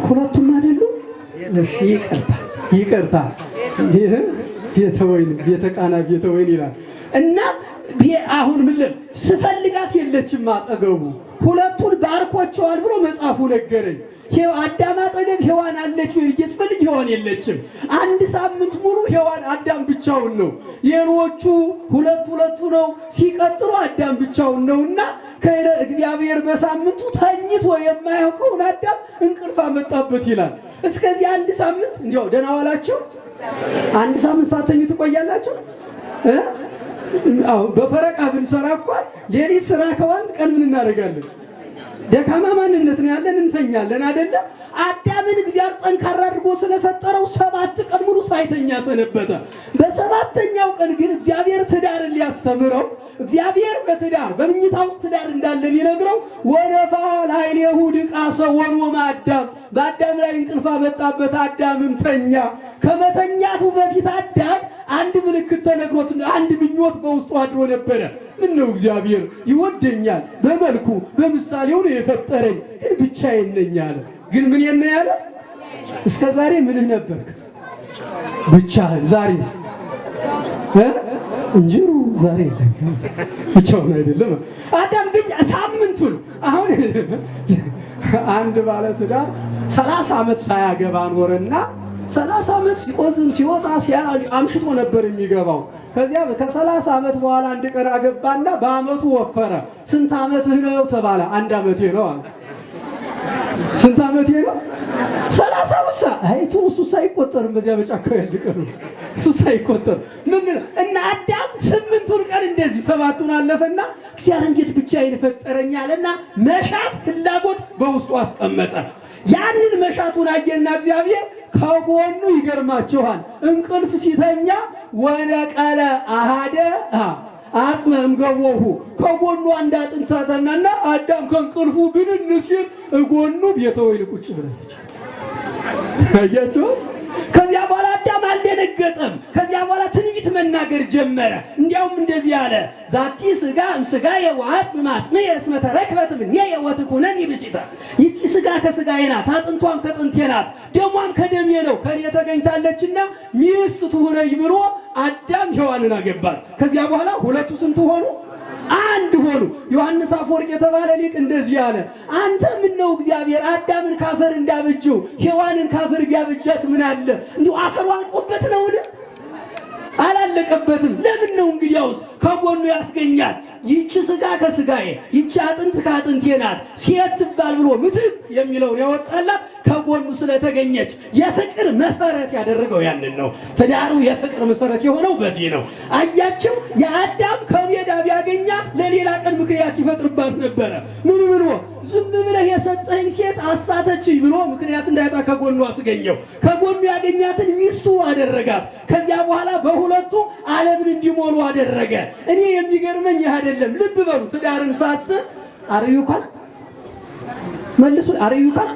ሁለቱም አይደሉም? እሺ ይቅርታ፣ ይቅርታ። ቤተ ወይን፣ ቤተ ቃና፣ ቤተ ወይን ይላል። እና አሁን ምን ስፈልጋት የለችም አጠገቡ፣ ሁለቱን ባርኮቸዋል ብሎ መጽሐፉ ነገረኝ። አዳም አጠገብ ሔዋን አለች ወይ ብዬ ስፈልግ ሔዋን የለችም። አንድ ሳምንት ሙሉ ሔዋን አዳም ብቻውን ነው። ሌሎቹ ሁለት ሁለቱ ነው ሲቀጥሉ አዳም ብቻውን ነውና እግዚአብሔር በሳምንቱ ተኝቶ የማያውቀውን አዳም እንቅልፍ አመጣበት ይላል። እስከዚህ አንድ ሳምንት እንዲያው ደህና ዋላችሁ። አንድ ሳምንት ሳተኙ ትቆያላችሁ? አዎ፣ በፈረቃ ብንሰራ እንኳን ሌሊት ስራ ከዋል ቀን ምን እናደርጋለን? ደካማ ማንነት ነው ያለን፣ እንተኛለን አይደለ? አዳምን እግዚአብሔር ጠንካራ አድርጎ ስለፈጠረው 7 ቀን ሙሉ ሳይተኛ ሰነበተ። በሰባተኛው ቀን ግን እግዚአብሔር ትዳርን ሊያስተምረው፣ እግዚአብሔር በትዳር በምኝታ ውስጥ ትዳር እንዳለ ሊነግረው ወነፋ ላዕሌሁ ድቃሰ ወኖመ አዳም፣ በአዳም ላይ እንቅልፍ አመጣበት፣ አዳምም ተኛ። ከመተኛቱ በፊት አዳም አንድ ምልክት ተነግሮት አንድ ምኞት በውስጡ አድሮ ነበረ። ምን ነው እግዚአብሔር ይወደኛል፣ በመልኩ በምሳሌው ነው የፈጠረኝ፣ ግን ብቻዬን ነኝ አለ። ግን ምን የነ ያለ? እስከ ዛሬ ምንህ ነበርክ? ብቻህን። ዛሬስ እንጅሩ ዛሬ የለም፣ ብቻውን አይደለም። አዳም ግን ሳምንቱን አሁን አንድ ባለ ትዳር 30 ዓመት ሳያገባ ኖረና 30 ዓመት ሲቆዝም ሲወጣ አምሽቶ ነበር የሚገባው። ከዚያ ከ30 ዓመት በኋላ አንድ ቀን አገባና በአመቱ ወፈረ። ስንት ዓመትህ ነው ተባለ። አንድ ዓመቴ ነው አለ። ስንት ዓመቴ ነው? 30 ውሳ አይቱ እሱ ሳይቆጠርም በዚያ በጫካው ያለ ቀኑ እሱ ሳይቆጠር ምን እና አዳም 8ቱን ቀን እንደዚህ 7ቱን አለፈና እግዚአብሔር እንዴት ብቻዬን ፈጠረኝ አለና መሻት ፍላጎት በውስጡ አስቀመጠ። ያንን መሻቱን አየና እግዚአብሔር ከጎኑ ይገርማችኋል፣ እንቅልፍ ሲተኛ ወነቀለ አሃደ አጽመ እምገቦሁ፣ ከጎኑ አንድ አጥንት ተናና አዳም ከእንቅልፉ ብንን ሲል እጎኑ ቤተ ወይን ቁጭ ብላለች። አያችሁ? ከዚያ በኋላ አዳም አልደነገጠም። ከዚያ በኋላ ትንቢት መናገር ጀመረ። እንዲያውም እንደዚህ አለ፣ ዛቲ ስጋ እምስጋየ ወአጽም እምአጽምየ እስመ ተረክበት እምኔየ ወትኩነኒ ብእሲተ። ይቺ ስጋ ከስጋዬ ናት፣ አጥንቷም ከጥንቴ ናት፣ ደሟም ከደሜ ነው፣ ከኔ ተገኝታለችና ሚስት ትሁነኝ ብሎ አዳም ሔዋንን አገባት። ከዚያ በኋላ ሁለቱ ስንት ሆኑ? አንድ ሆኑ። ዮሐንስ አፈወርቅ የተባለ ሊቅ እንደዚህ አለ፣ አንተ ምን ነው እግዚአብሔር አዳምን ካፈር እንዳበጀው ሔዋንን ካፈር ቢያበጃት ምን አለ? እንዲሁ አፈሩ አልቆበት ነውን? አላለቀበትም። ለምን ነው እንግዲያውስ ከጎኑ ያስገኛት? ይቺ ስጋ ከስጋዬ ይቺ አጥንት ከአጥንቴ ናት ሴት ትባል ብሎ ምትክ የሚለውን ያወጣላት ከጎኑ ስለተገኘች የፍቅር መሰረት ያደረገው ያንን ነው። ትዳሩ የፍቅር መሰረት የሆነው በዚህ ነው። አያቸው የአዳም ከሜዳ ቢያገኛት ለሌላ ቀን ምክንያት ይፈጥርባት ነበረ። ምን ብሎ ዝም ብለህ የሰጠኸኝ ሴት አሳተችኝ ብሎ ምክንያት እንዳያጣ ከጎኑ አስገኘው። ከጎኑ ያገኛትን ሚስቱ አደረጋት። ከዚያ በኋላ በሁለቱ ዓለምን እንዲሞሉ አደረገ። እኔ የሚገርመኝ ይህ አይደለም። ልብ በሉ፣ ትዳርን ሳስብ አረዩካል መልሱ፣ አረዩካል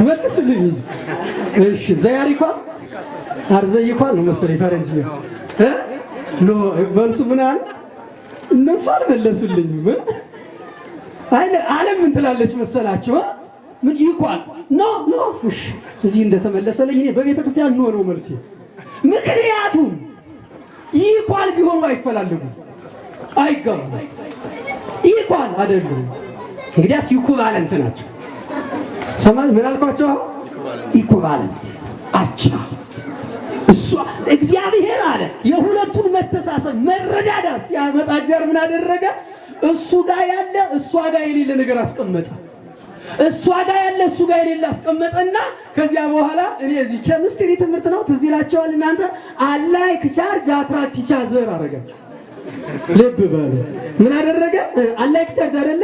መልሱልኝ። እሺ ዘያሪኳል አርዘይኳል ነው መሰለኝ ፈረንጅ ነው no መልሱ ምን አለ? እነሱ አልመለሱልኝም። ዓለም ምን ትላለች መሰላችሁ? ምን equal no no። እሺ እዚህ እንደተመለሰልኝ እኔ በቤተ ክርስቲያን no ነው መልሴ። ምክንያቱም equal ቢሆኑ አይፈላለጉም፣ አይጋቡም። Equal አይደሉም። እንግዲያስ equivalent ናቸው። ሰማይ ምን አልኳቸው? Equivalent አቻ። እሷ እግዚአብሔር አለ የሁለቱን መተሳሰብ መረዳዳት ሲያመጣ እግዚአብሔር ምን አደረገ? እሱ ጋር ያለ እሷ ጋር የሌለ ነገር አስቀመጠ። እሷ ጋር ያለ እሱ ጋር የሌለ አስቀመጠና ከዚያ በኋላ እኔ እዚህ ኬሚስትሪ ትምህርት ነው ትዝ ይላቸዋል እናንተ unlike charge attract each other አደረጋቸው። ልብ በሉ ምን አደረገ? Unlike charge አይደለ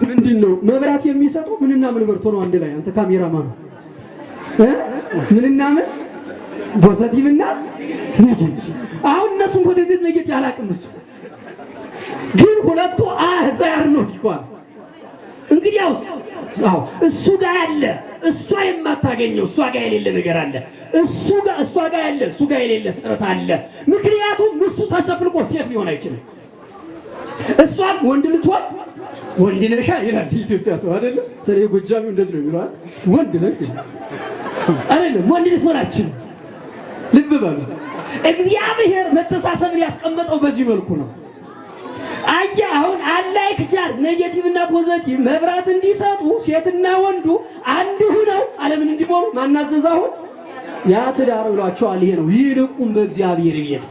ምንድን ነው መብራት የሚሰጡ ምንና ምን በርቶ ነው አንድ ላይ? አንተ ካሜራማን ምንና ምን positive እና negative። አሁን እነሱን positive negative አላውቅም። እሱ ግን ሁለቱ they are not equal። እንግዲያውስ አዎ እሱ ጋር ያለ እሷ የማታገኘው እሷ ጋር የሌለ ነገር አለ። እሱ ጋር እሷ ጋር ያለ እሱ ጋር የሌለ ፍጥረት አለ። ምክንያቱም እሱ ተጨፍልቆ ሴት ሊሆን አይችልም። እሷም ወንድ ልትሆን ወንድ ነሻ ይላል የኢትዮጵያ ሰው አይደለም። በተለይ ጎጃሚው እንደዚህ ነው የሚለው። ወንድ ነሽ አይደለም፣ ወንድ ልትሆን አትችልም። ልብ በሉ። እግዚአብሔር መተሳሰብን ያስቀመጠው በዚህ መልኩ ነው። አየ አሁን unlike charge negative እና positive መብራት እንዲሰጡ ሴትና ወንዱ አንድ ሁነው ዓለምን እንዲሞሉ ማናዘዝ አሁን ያ ትዳር ብሏቸዋል። ይሄ ነው። ይልቁን በእግዚአብሔር ቤት፣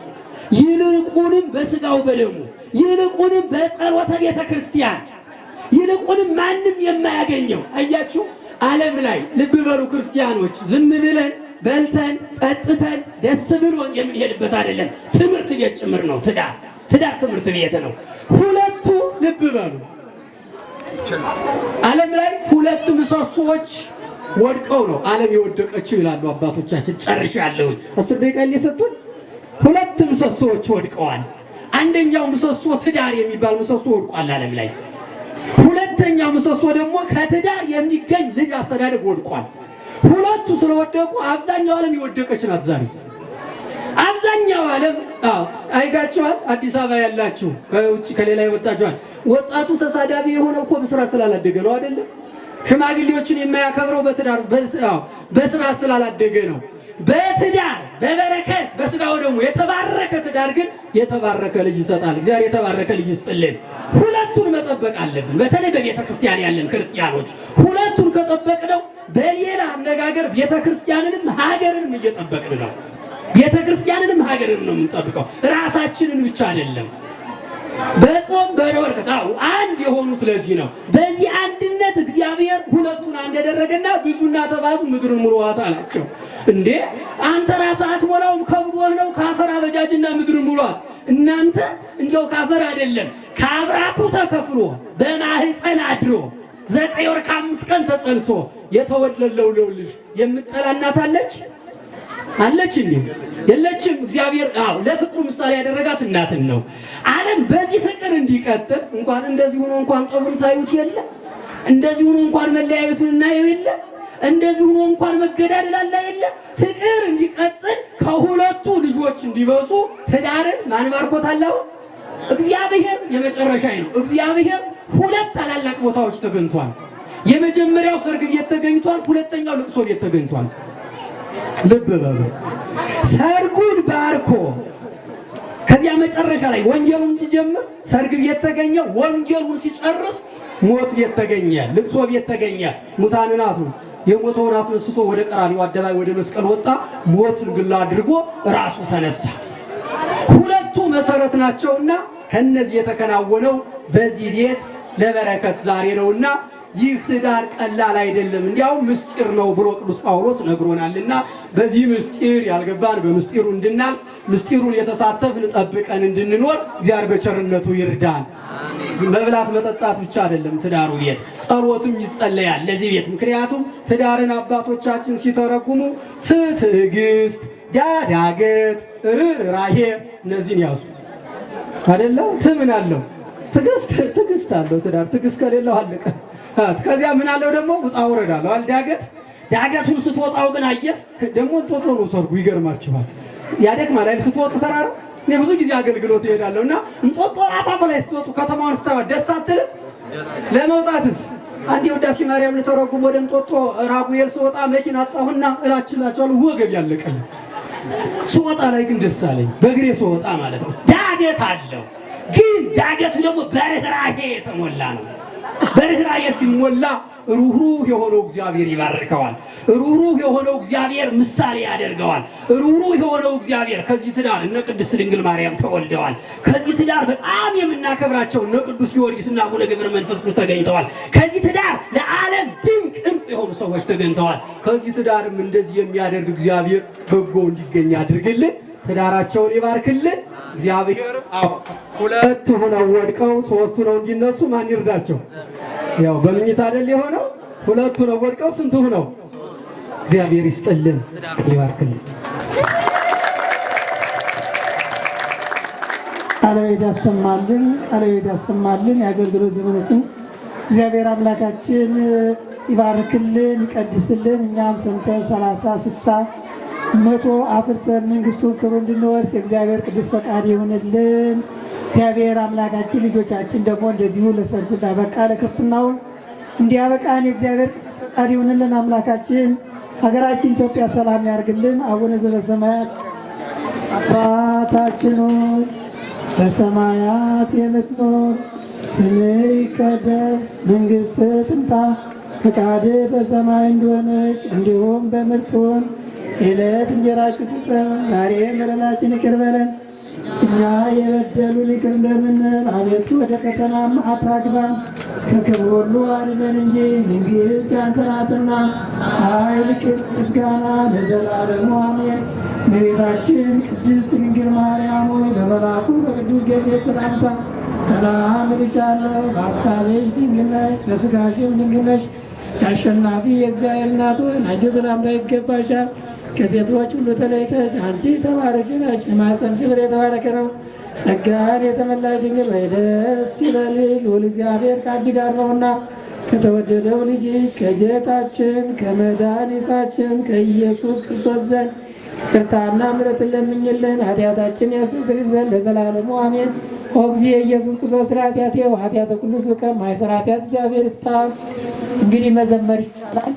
ይልቁንም በስጋው በደሙ፣ ይልቁንም በጸሎተ ቤተ ክርስቲያን፣ ይልቁንም ማንም የማያገኘው። አያችሁ፣ ዓለም ላይ ልብ በሉ ክርስቲያኖች፣ ዝም ብለን በልተን ጠጥተን ደስ ብሎን የምንሄድበት አይደለም። ትምህርት ቤት ጭምር ነው ትዳር። ትዳር ትምህርት ቤት ነው። ሁለቱ ልብ በሉ፣ ዓለም ላይ ሁለት ምሰሶዎች ወድቀው ነው ዓለም የወደቀችው ይላሉ አባቶቻችን። ጨርሻለሁኝ። 10 ደቂቃ የሰጡን። ሁለት ምሰሶዎች ወድቀዋል። አንደኛው ምሰሶ ትዳር የሚባል ምሰሶ ወድቋል ዓለም ላይ። ሁለተኛው ምሰሶ ደግሞ ከትዳር የሚገኝ ልጅ አስተዳደግ ወድቋል። ሁለቱ ስለወደቁ አብዛኛው ዓለም የወደቀች ናት ዛሬ። አብዛኛው ዓለም፣ አዎ፣ አይጋችኋል። አዲስ አበባ ያላችሁ፣ ከውጭ ከሌላ የወጣችኋል። ወጣቱ ተሳዳቢ የሆነው እኮ በስርዓት ስላላደገ ነው አይደለም? ሽማግሌዎችን የማያከብረው በትዳር፣ አዎ፣ በስርዓት ስላላደገ ነው። በትዳር በበረከት በስጋው ደግሞ የተባረከ ትዳር ግን የተባረከ ልጅ ይሰጣል። እግዚአብሔር የተባረከ ልጅ ይስጥልን። ሁለቱን መጠበቅ አለብን። በተለይ በቤተ ክርስቲያን ያለን ክርስቲያኖች ሁለቱን ከጠበቅነው በሌላ አነጋገር ቤተ ክርስቲያንንም ሀገርንም እየጠበቅን ነው። ቤተ ክርስቲያንንም ሀገርንም ነው የምንጠብቀው፣ ራሳችንን ብቻ አይደለም። በጾም በበረከት፣ አዎ፣ አንድ የሆኑት ለዚህ ነው። በዚህ አንድነት እግዚአብሔር ሁለቱን አንድ ያደረገና ብዙና ተባዙ ምድርን ሙሉዋት አላቸው። እንዴ፣ አንተ ራስህ አትሞላውም፣ ከብዶህ ነው። ከአፈር አበጃጅና ምድርን ሙሏት። እናንተ እንዲያው ካፈር አይደለም፣ ከአብራኩ ተከፍሎ በማህፀን አድሮ 9 ወር ከ5 ቀን ተጸንሶ የተወለደው ልጅ የምጠላ እናት አለች? አለች እንዴ? የለችም። እግዚአብሔር፣ አዎ፣ ለፍቅሩ ምሳሌ ያደረጋት እናትን ነው። ዓለም በዚህ ፍቅር እንዲቀጥል እንኳን እንደዚህ ሆኖ እንኳን ጠቡን ታዩት የለ፣ እንደዚህ ሆኖ እንኳን መለያየቱን እናየው የለ፣ እንደዚህ ሆኖ እንኳን መገዳደል አለ የለ። ፍቅር እንዲቀጥል ከሁለቱ ልጆች እንዲበዙ ትዳርን ማን ባርኮታል? አሁን እግዚአብሔር የመጨረሻ ነው። እግዚአብሔር ሁለት ታላላቅ ቦታዎች ተገኝቷል። የመጀመሪያው ሰርግ ቤት ተገኝቷል። ሁለተኛው ልቅሶ ቤት ተገኝቷል። ልብ በሉ። ሰርጉን ባርኮ ከዚያ መጨረሻ ላይ ወንጌሉን ሲጀምር ሰርግ ቤት ተገኘ። ወንጌሉን ሲጨርስ ሞት ቤት ተገኘ፣ ልቅሶ ቤት ተገኘ። ሙታንን የሞተውን አስነስቶ ወደ ቀራንዮ አደባባይ ወደ መስቀል ወጣ። ሞትን ግላ አድርጎ ራሱ ተነሳ። ሁለቱ መሰረት ናቸውና ከነዚህ የተከናወነው በዚህ ቤት ለበረከት ዛሬ ነውና ይህ ትዳር ቀላል አይደለም፣ እንዲያውም ምስጢር ነው ብሎ ቅዱስ ጳውሎስ ነግሮናልና በዚህ ምስጢር ያልገባን በምስጢሩ እንድናልፍ፣ ምስጢሩን የተሳተፍን ጠብቀን እንድንኖር እግዚአብሔር በቸርነቱ ይርዳን። መብላት መጠጣት ብቻ አይደለም ትዳሩ ቤት፣ ጸሎትም ይጸለያል ለዚህ ቤት። ምክንያቱም ትዳርን አባቶቻችን ሲተረጉሙ ት ትዕግስት፣ ዳ ዳገት፣ ርኅራኄ፣ እነዚህን ያዙ አይደለ? ት ምን አለው? ትዕግስት። ትዕግስት አለው ትዳር። ትዕግስት ከሌለው አለቀ። ከዚያ ምን አለው ደግሞ? ውጣ ውረድ አለው አይደል? ዳገት። ዳገቱን ስትወጣው ግን አየህ፣ ደግሞ እንጦጦ ነው ሰርጉ። ይገርማችኋል። ያደክማል አይደል? ስትወጡ ተራራ። እኔ ብዙ ጊዜ አገልግሎት እሄዳለሁ እና እንጦጦ አፋፍ ላይ ስትወጡ ከተማዋን ስታዩት ደስ አትልም? ለመውጣትስ አንዴ ውዳሴ ማርያም ልተረጉም ወደ እንጦጦ ራጉኤል ስወጣ መኪና አጣሁና እላችላቸዋለሁ፣ ወገብ ያለቀኝ። ስወጣ ላይ ግን ደስ አለኝ። በእግሬ ስወጣ ማለት ነው። ዳገት አለው፣ ግን ዳገቱ ደግሞ በርኅራኄ የተሞላ ነው። በርኅራኄ ሲሞላ ሩህሩህ የሆነው እግዚአብሔር ይባርከዋል። ሩህሩህ የሆነው እግዚአብሔር ምሳሌ ያደርገዋል። ሩህሩህ የሆነው እግዚአብሔር ከዚህ ትዳር እነ ቅድስት ድንግል ማርያም ተወልደዋል። ከዚህ ትዳር በጣም የምናከብራቸው እነ ቅዱስ ጊዮርጊስና አቡነ ገብረ መንፈስ ቅዱስ ተገኝተዋል። ከዚህ ትዳር ለዓለም ድንቅ እንቁ የሆኑ ሰዎች ተገኝተዋል። ከዚህ ትዳርም እንደዚህ የሚያደርግ እግዚአብሔር በጎ እንዲገኝ ያድርግልን። ትዳራቸውን ይባርክልን እግዚአብሔር። አዎ፣ ሁለት ሆነው ወድቀው ሶስቱ ነው እንዲነሱ ማን ይርዳቸው? ያው በምኝታ አይደል የሆነው? ሁለቱ ነው ወድቀው ስንቱ ነው? እግዚአብሔር ይስጥልን፣ ይባርክልን። ቃለ ሕይወት ያሰማልን፣ ቃለ ሕይወት ያሰማልን። የአገልግሎት ዘመኖችን እግዚአብሔር አምላካችን ይባርክልን፣ ይቀድስልን። እኛም ሰምተን 30፣ 60፣ 100 አፍርተን መንግስቱን ክብር እንድንወርስ የእግዚአብሔር ቅዱስ ፈቃድ ይሁንልን። እግዚአብሔር አምላካችን ልጆቻችን ደግሞ እንደዚሁ ለሰርጉ እንዳበቃ ለክርስትናውን እንዲያበቃን የእግዚአብሔር ቅዱስ ፈቃድ ይሁንልን። አምላካችን ሀገራችን ኢትዮጵያ ሰላም ያርግልን። አቡነ ዘበሰማያት አባታችን ሆይ በሰማያት የምትኖር፣ ስምህ ይቀደስ፣ መንግሥትህ ትምጣ፣ ፈቃድህ በሰማይ እንደሆነች እንዲሁም በምድር ትሁን። የዕለት እንጀራችንን ስጠን ዛሬ፣ በደላችንን ይቅር በለን እኛ የበደሉንን ይቅር እንደምንል፣ አቤቱ ወደ ፈተናም አታግባን፣ ከክፉ ሁሉ አድነን እንጂ መንግሥት ያንተ ናትና፣ ኃይል፣ ክብር፣ ምስጋና ለዘላለሙ አሜን። እመቤታችን ቅድስት ድንግል ማርያም ሆይ፣ በመልአኩ በቅዱስ ገብርኤል ሰላምታ ሰላም እልሻለሁ። በሐሳብሽ ድንግል ነሽ፣ በሥጋሽም ድንግል ነሽ። የአሸናፊ የእግዚአብሔር እናት ሆይ፣ አንቺ ሰላምታ ይገባሻል። ከሴቶች ሁሉ ተለይተሽ አንቺ የተባረክሽ ነሽ፣ የማኅፀንሽ ፍሬ የተባረከ ነው። ጸጋን የተመላሽ ድንግል ሆይ ደስ ይበልሽ፣ ልዑል እግዚአብሔር ከአንቺ ጋር ነውና ከተወደደው ልጅሽ ከጌታችን ከመድኃኒታችን ከኢየሱስ ክርስቶስ ዘንድ ይቅርታና ምሕረትን ለምኝልን ኃጢአታችንን ያስተሰርይ ዘንድ ለዘላለሙ አሜን። ኦ እግዚእ ኢየሱስ ክርስቶስ ኃጢአቴ ወኃጢአተ ኩሉ ሕዝብ ማእሰረ ኃጢአት እግዚአብሔር ይፍታ። እንግዲህ መዘመር ይቻላል።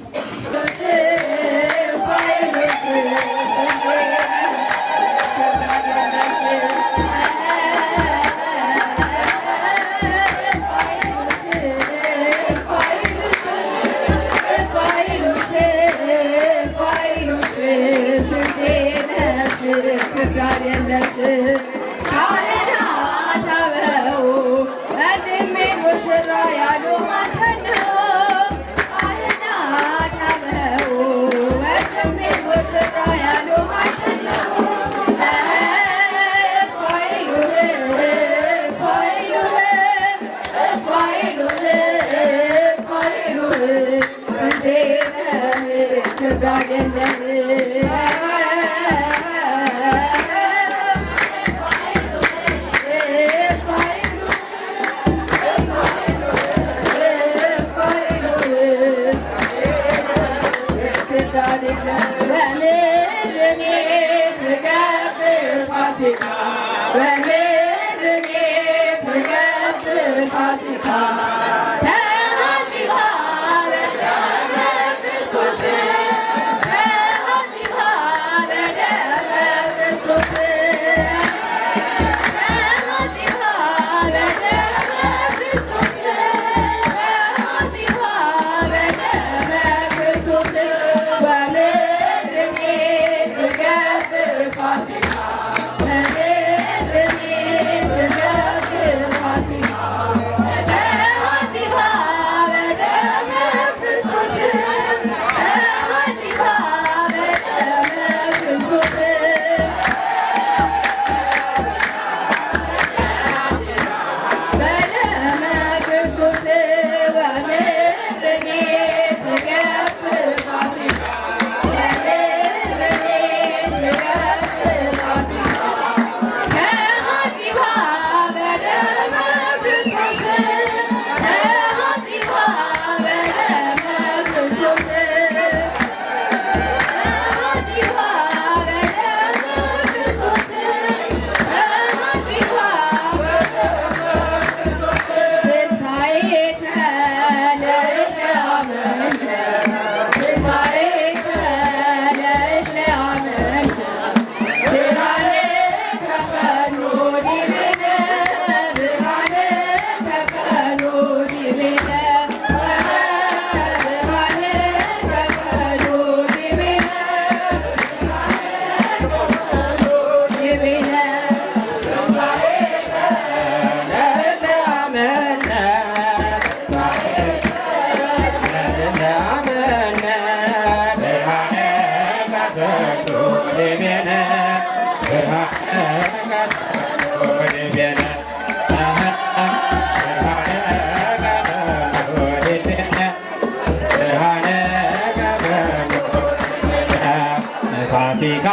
ፋሲካ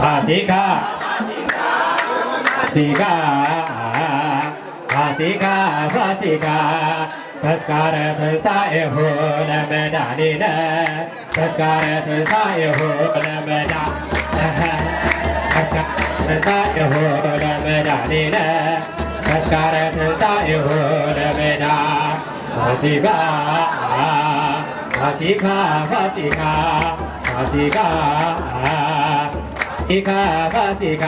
ፋሲካ ፋሲካ ፋሲካ ፋሲካ ተስካረ ትንሣኤሁ ለመድኃኒነ ተስካረ ትንሣኤሁ ትንሣኤሁ ለመድኃኒነ ተስካረ ትንሣኤሁ ለመድኃ ፋሲካ ፋሲካ ፋሲካ ፋሲካ ፋሲካ ፋሲካ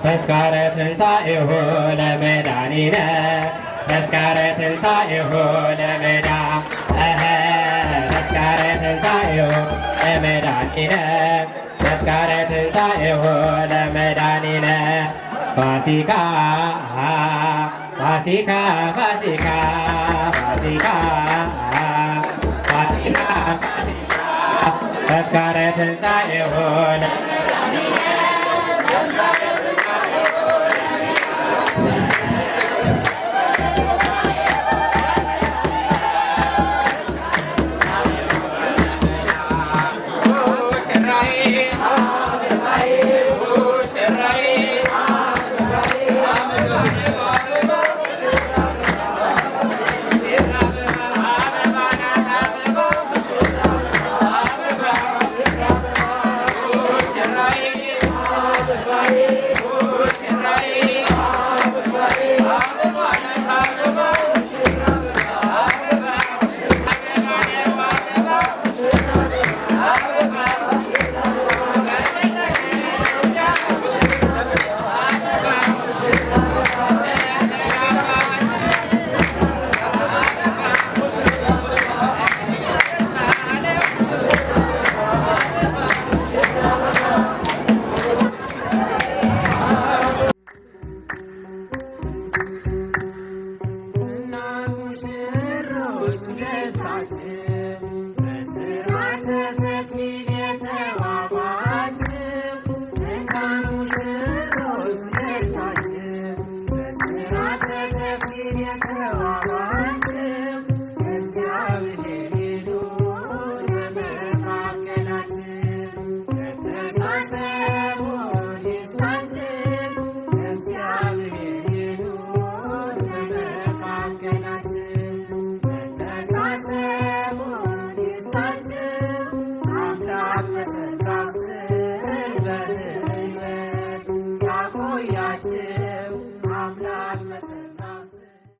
ተስካረ ትንሣኤሁ ለመድኃኒነ ተስካረ ትንሣኤሁ ለመዳ ተስካረ ትንሣኤሁ ለመድኃኒነ ተስካረ ትንሣኤሁ ለመድኃኒነ ፋሲካ ፋሲካ ፋሲካ ፋሲካ ፋሲካ ፋሲካ ተስካረ ትንሣኤሁ አምላክ በጸጋው ስር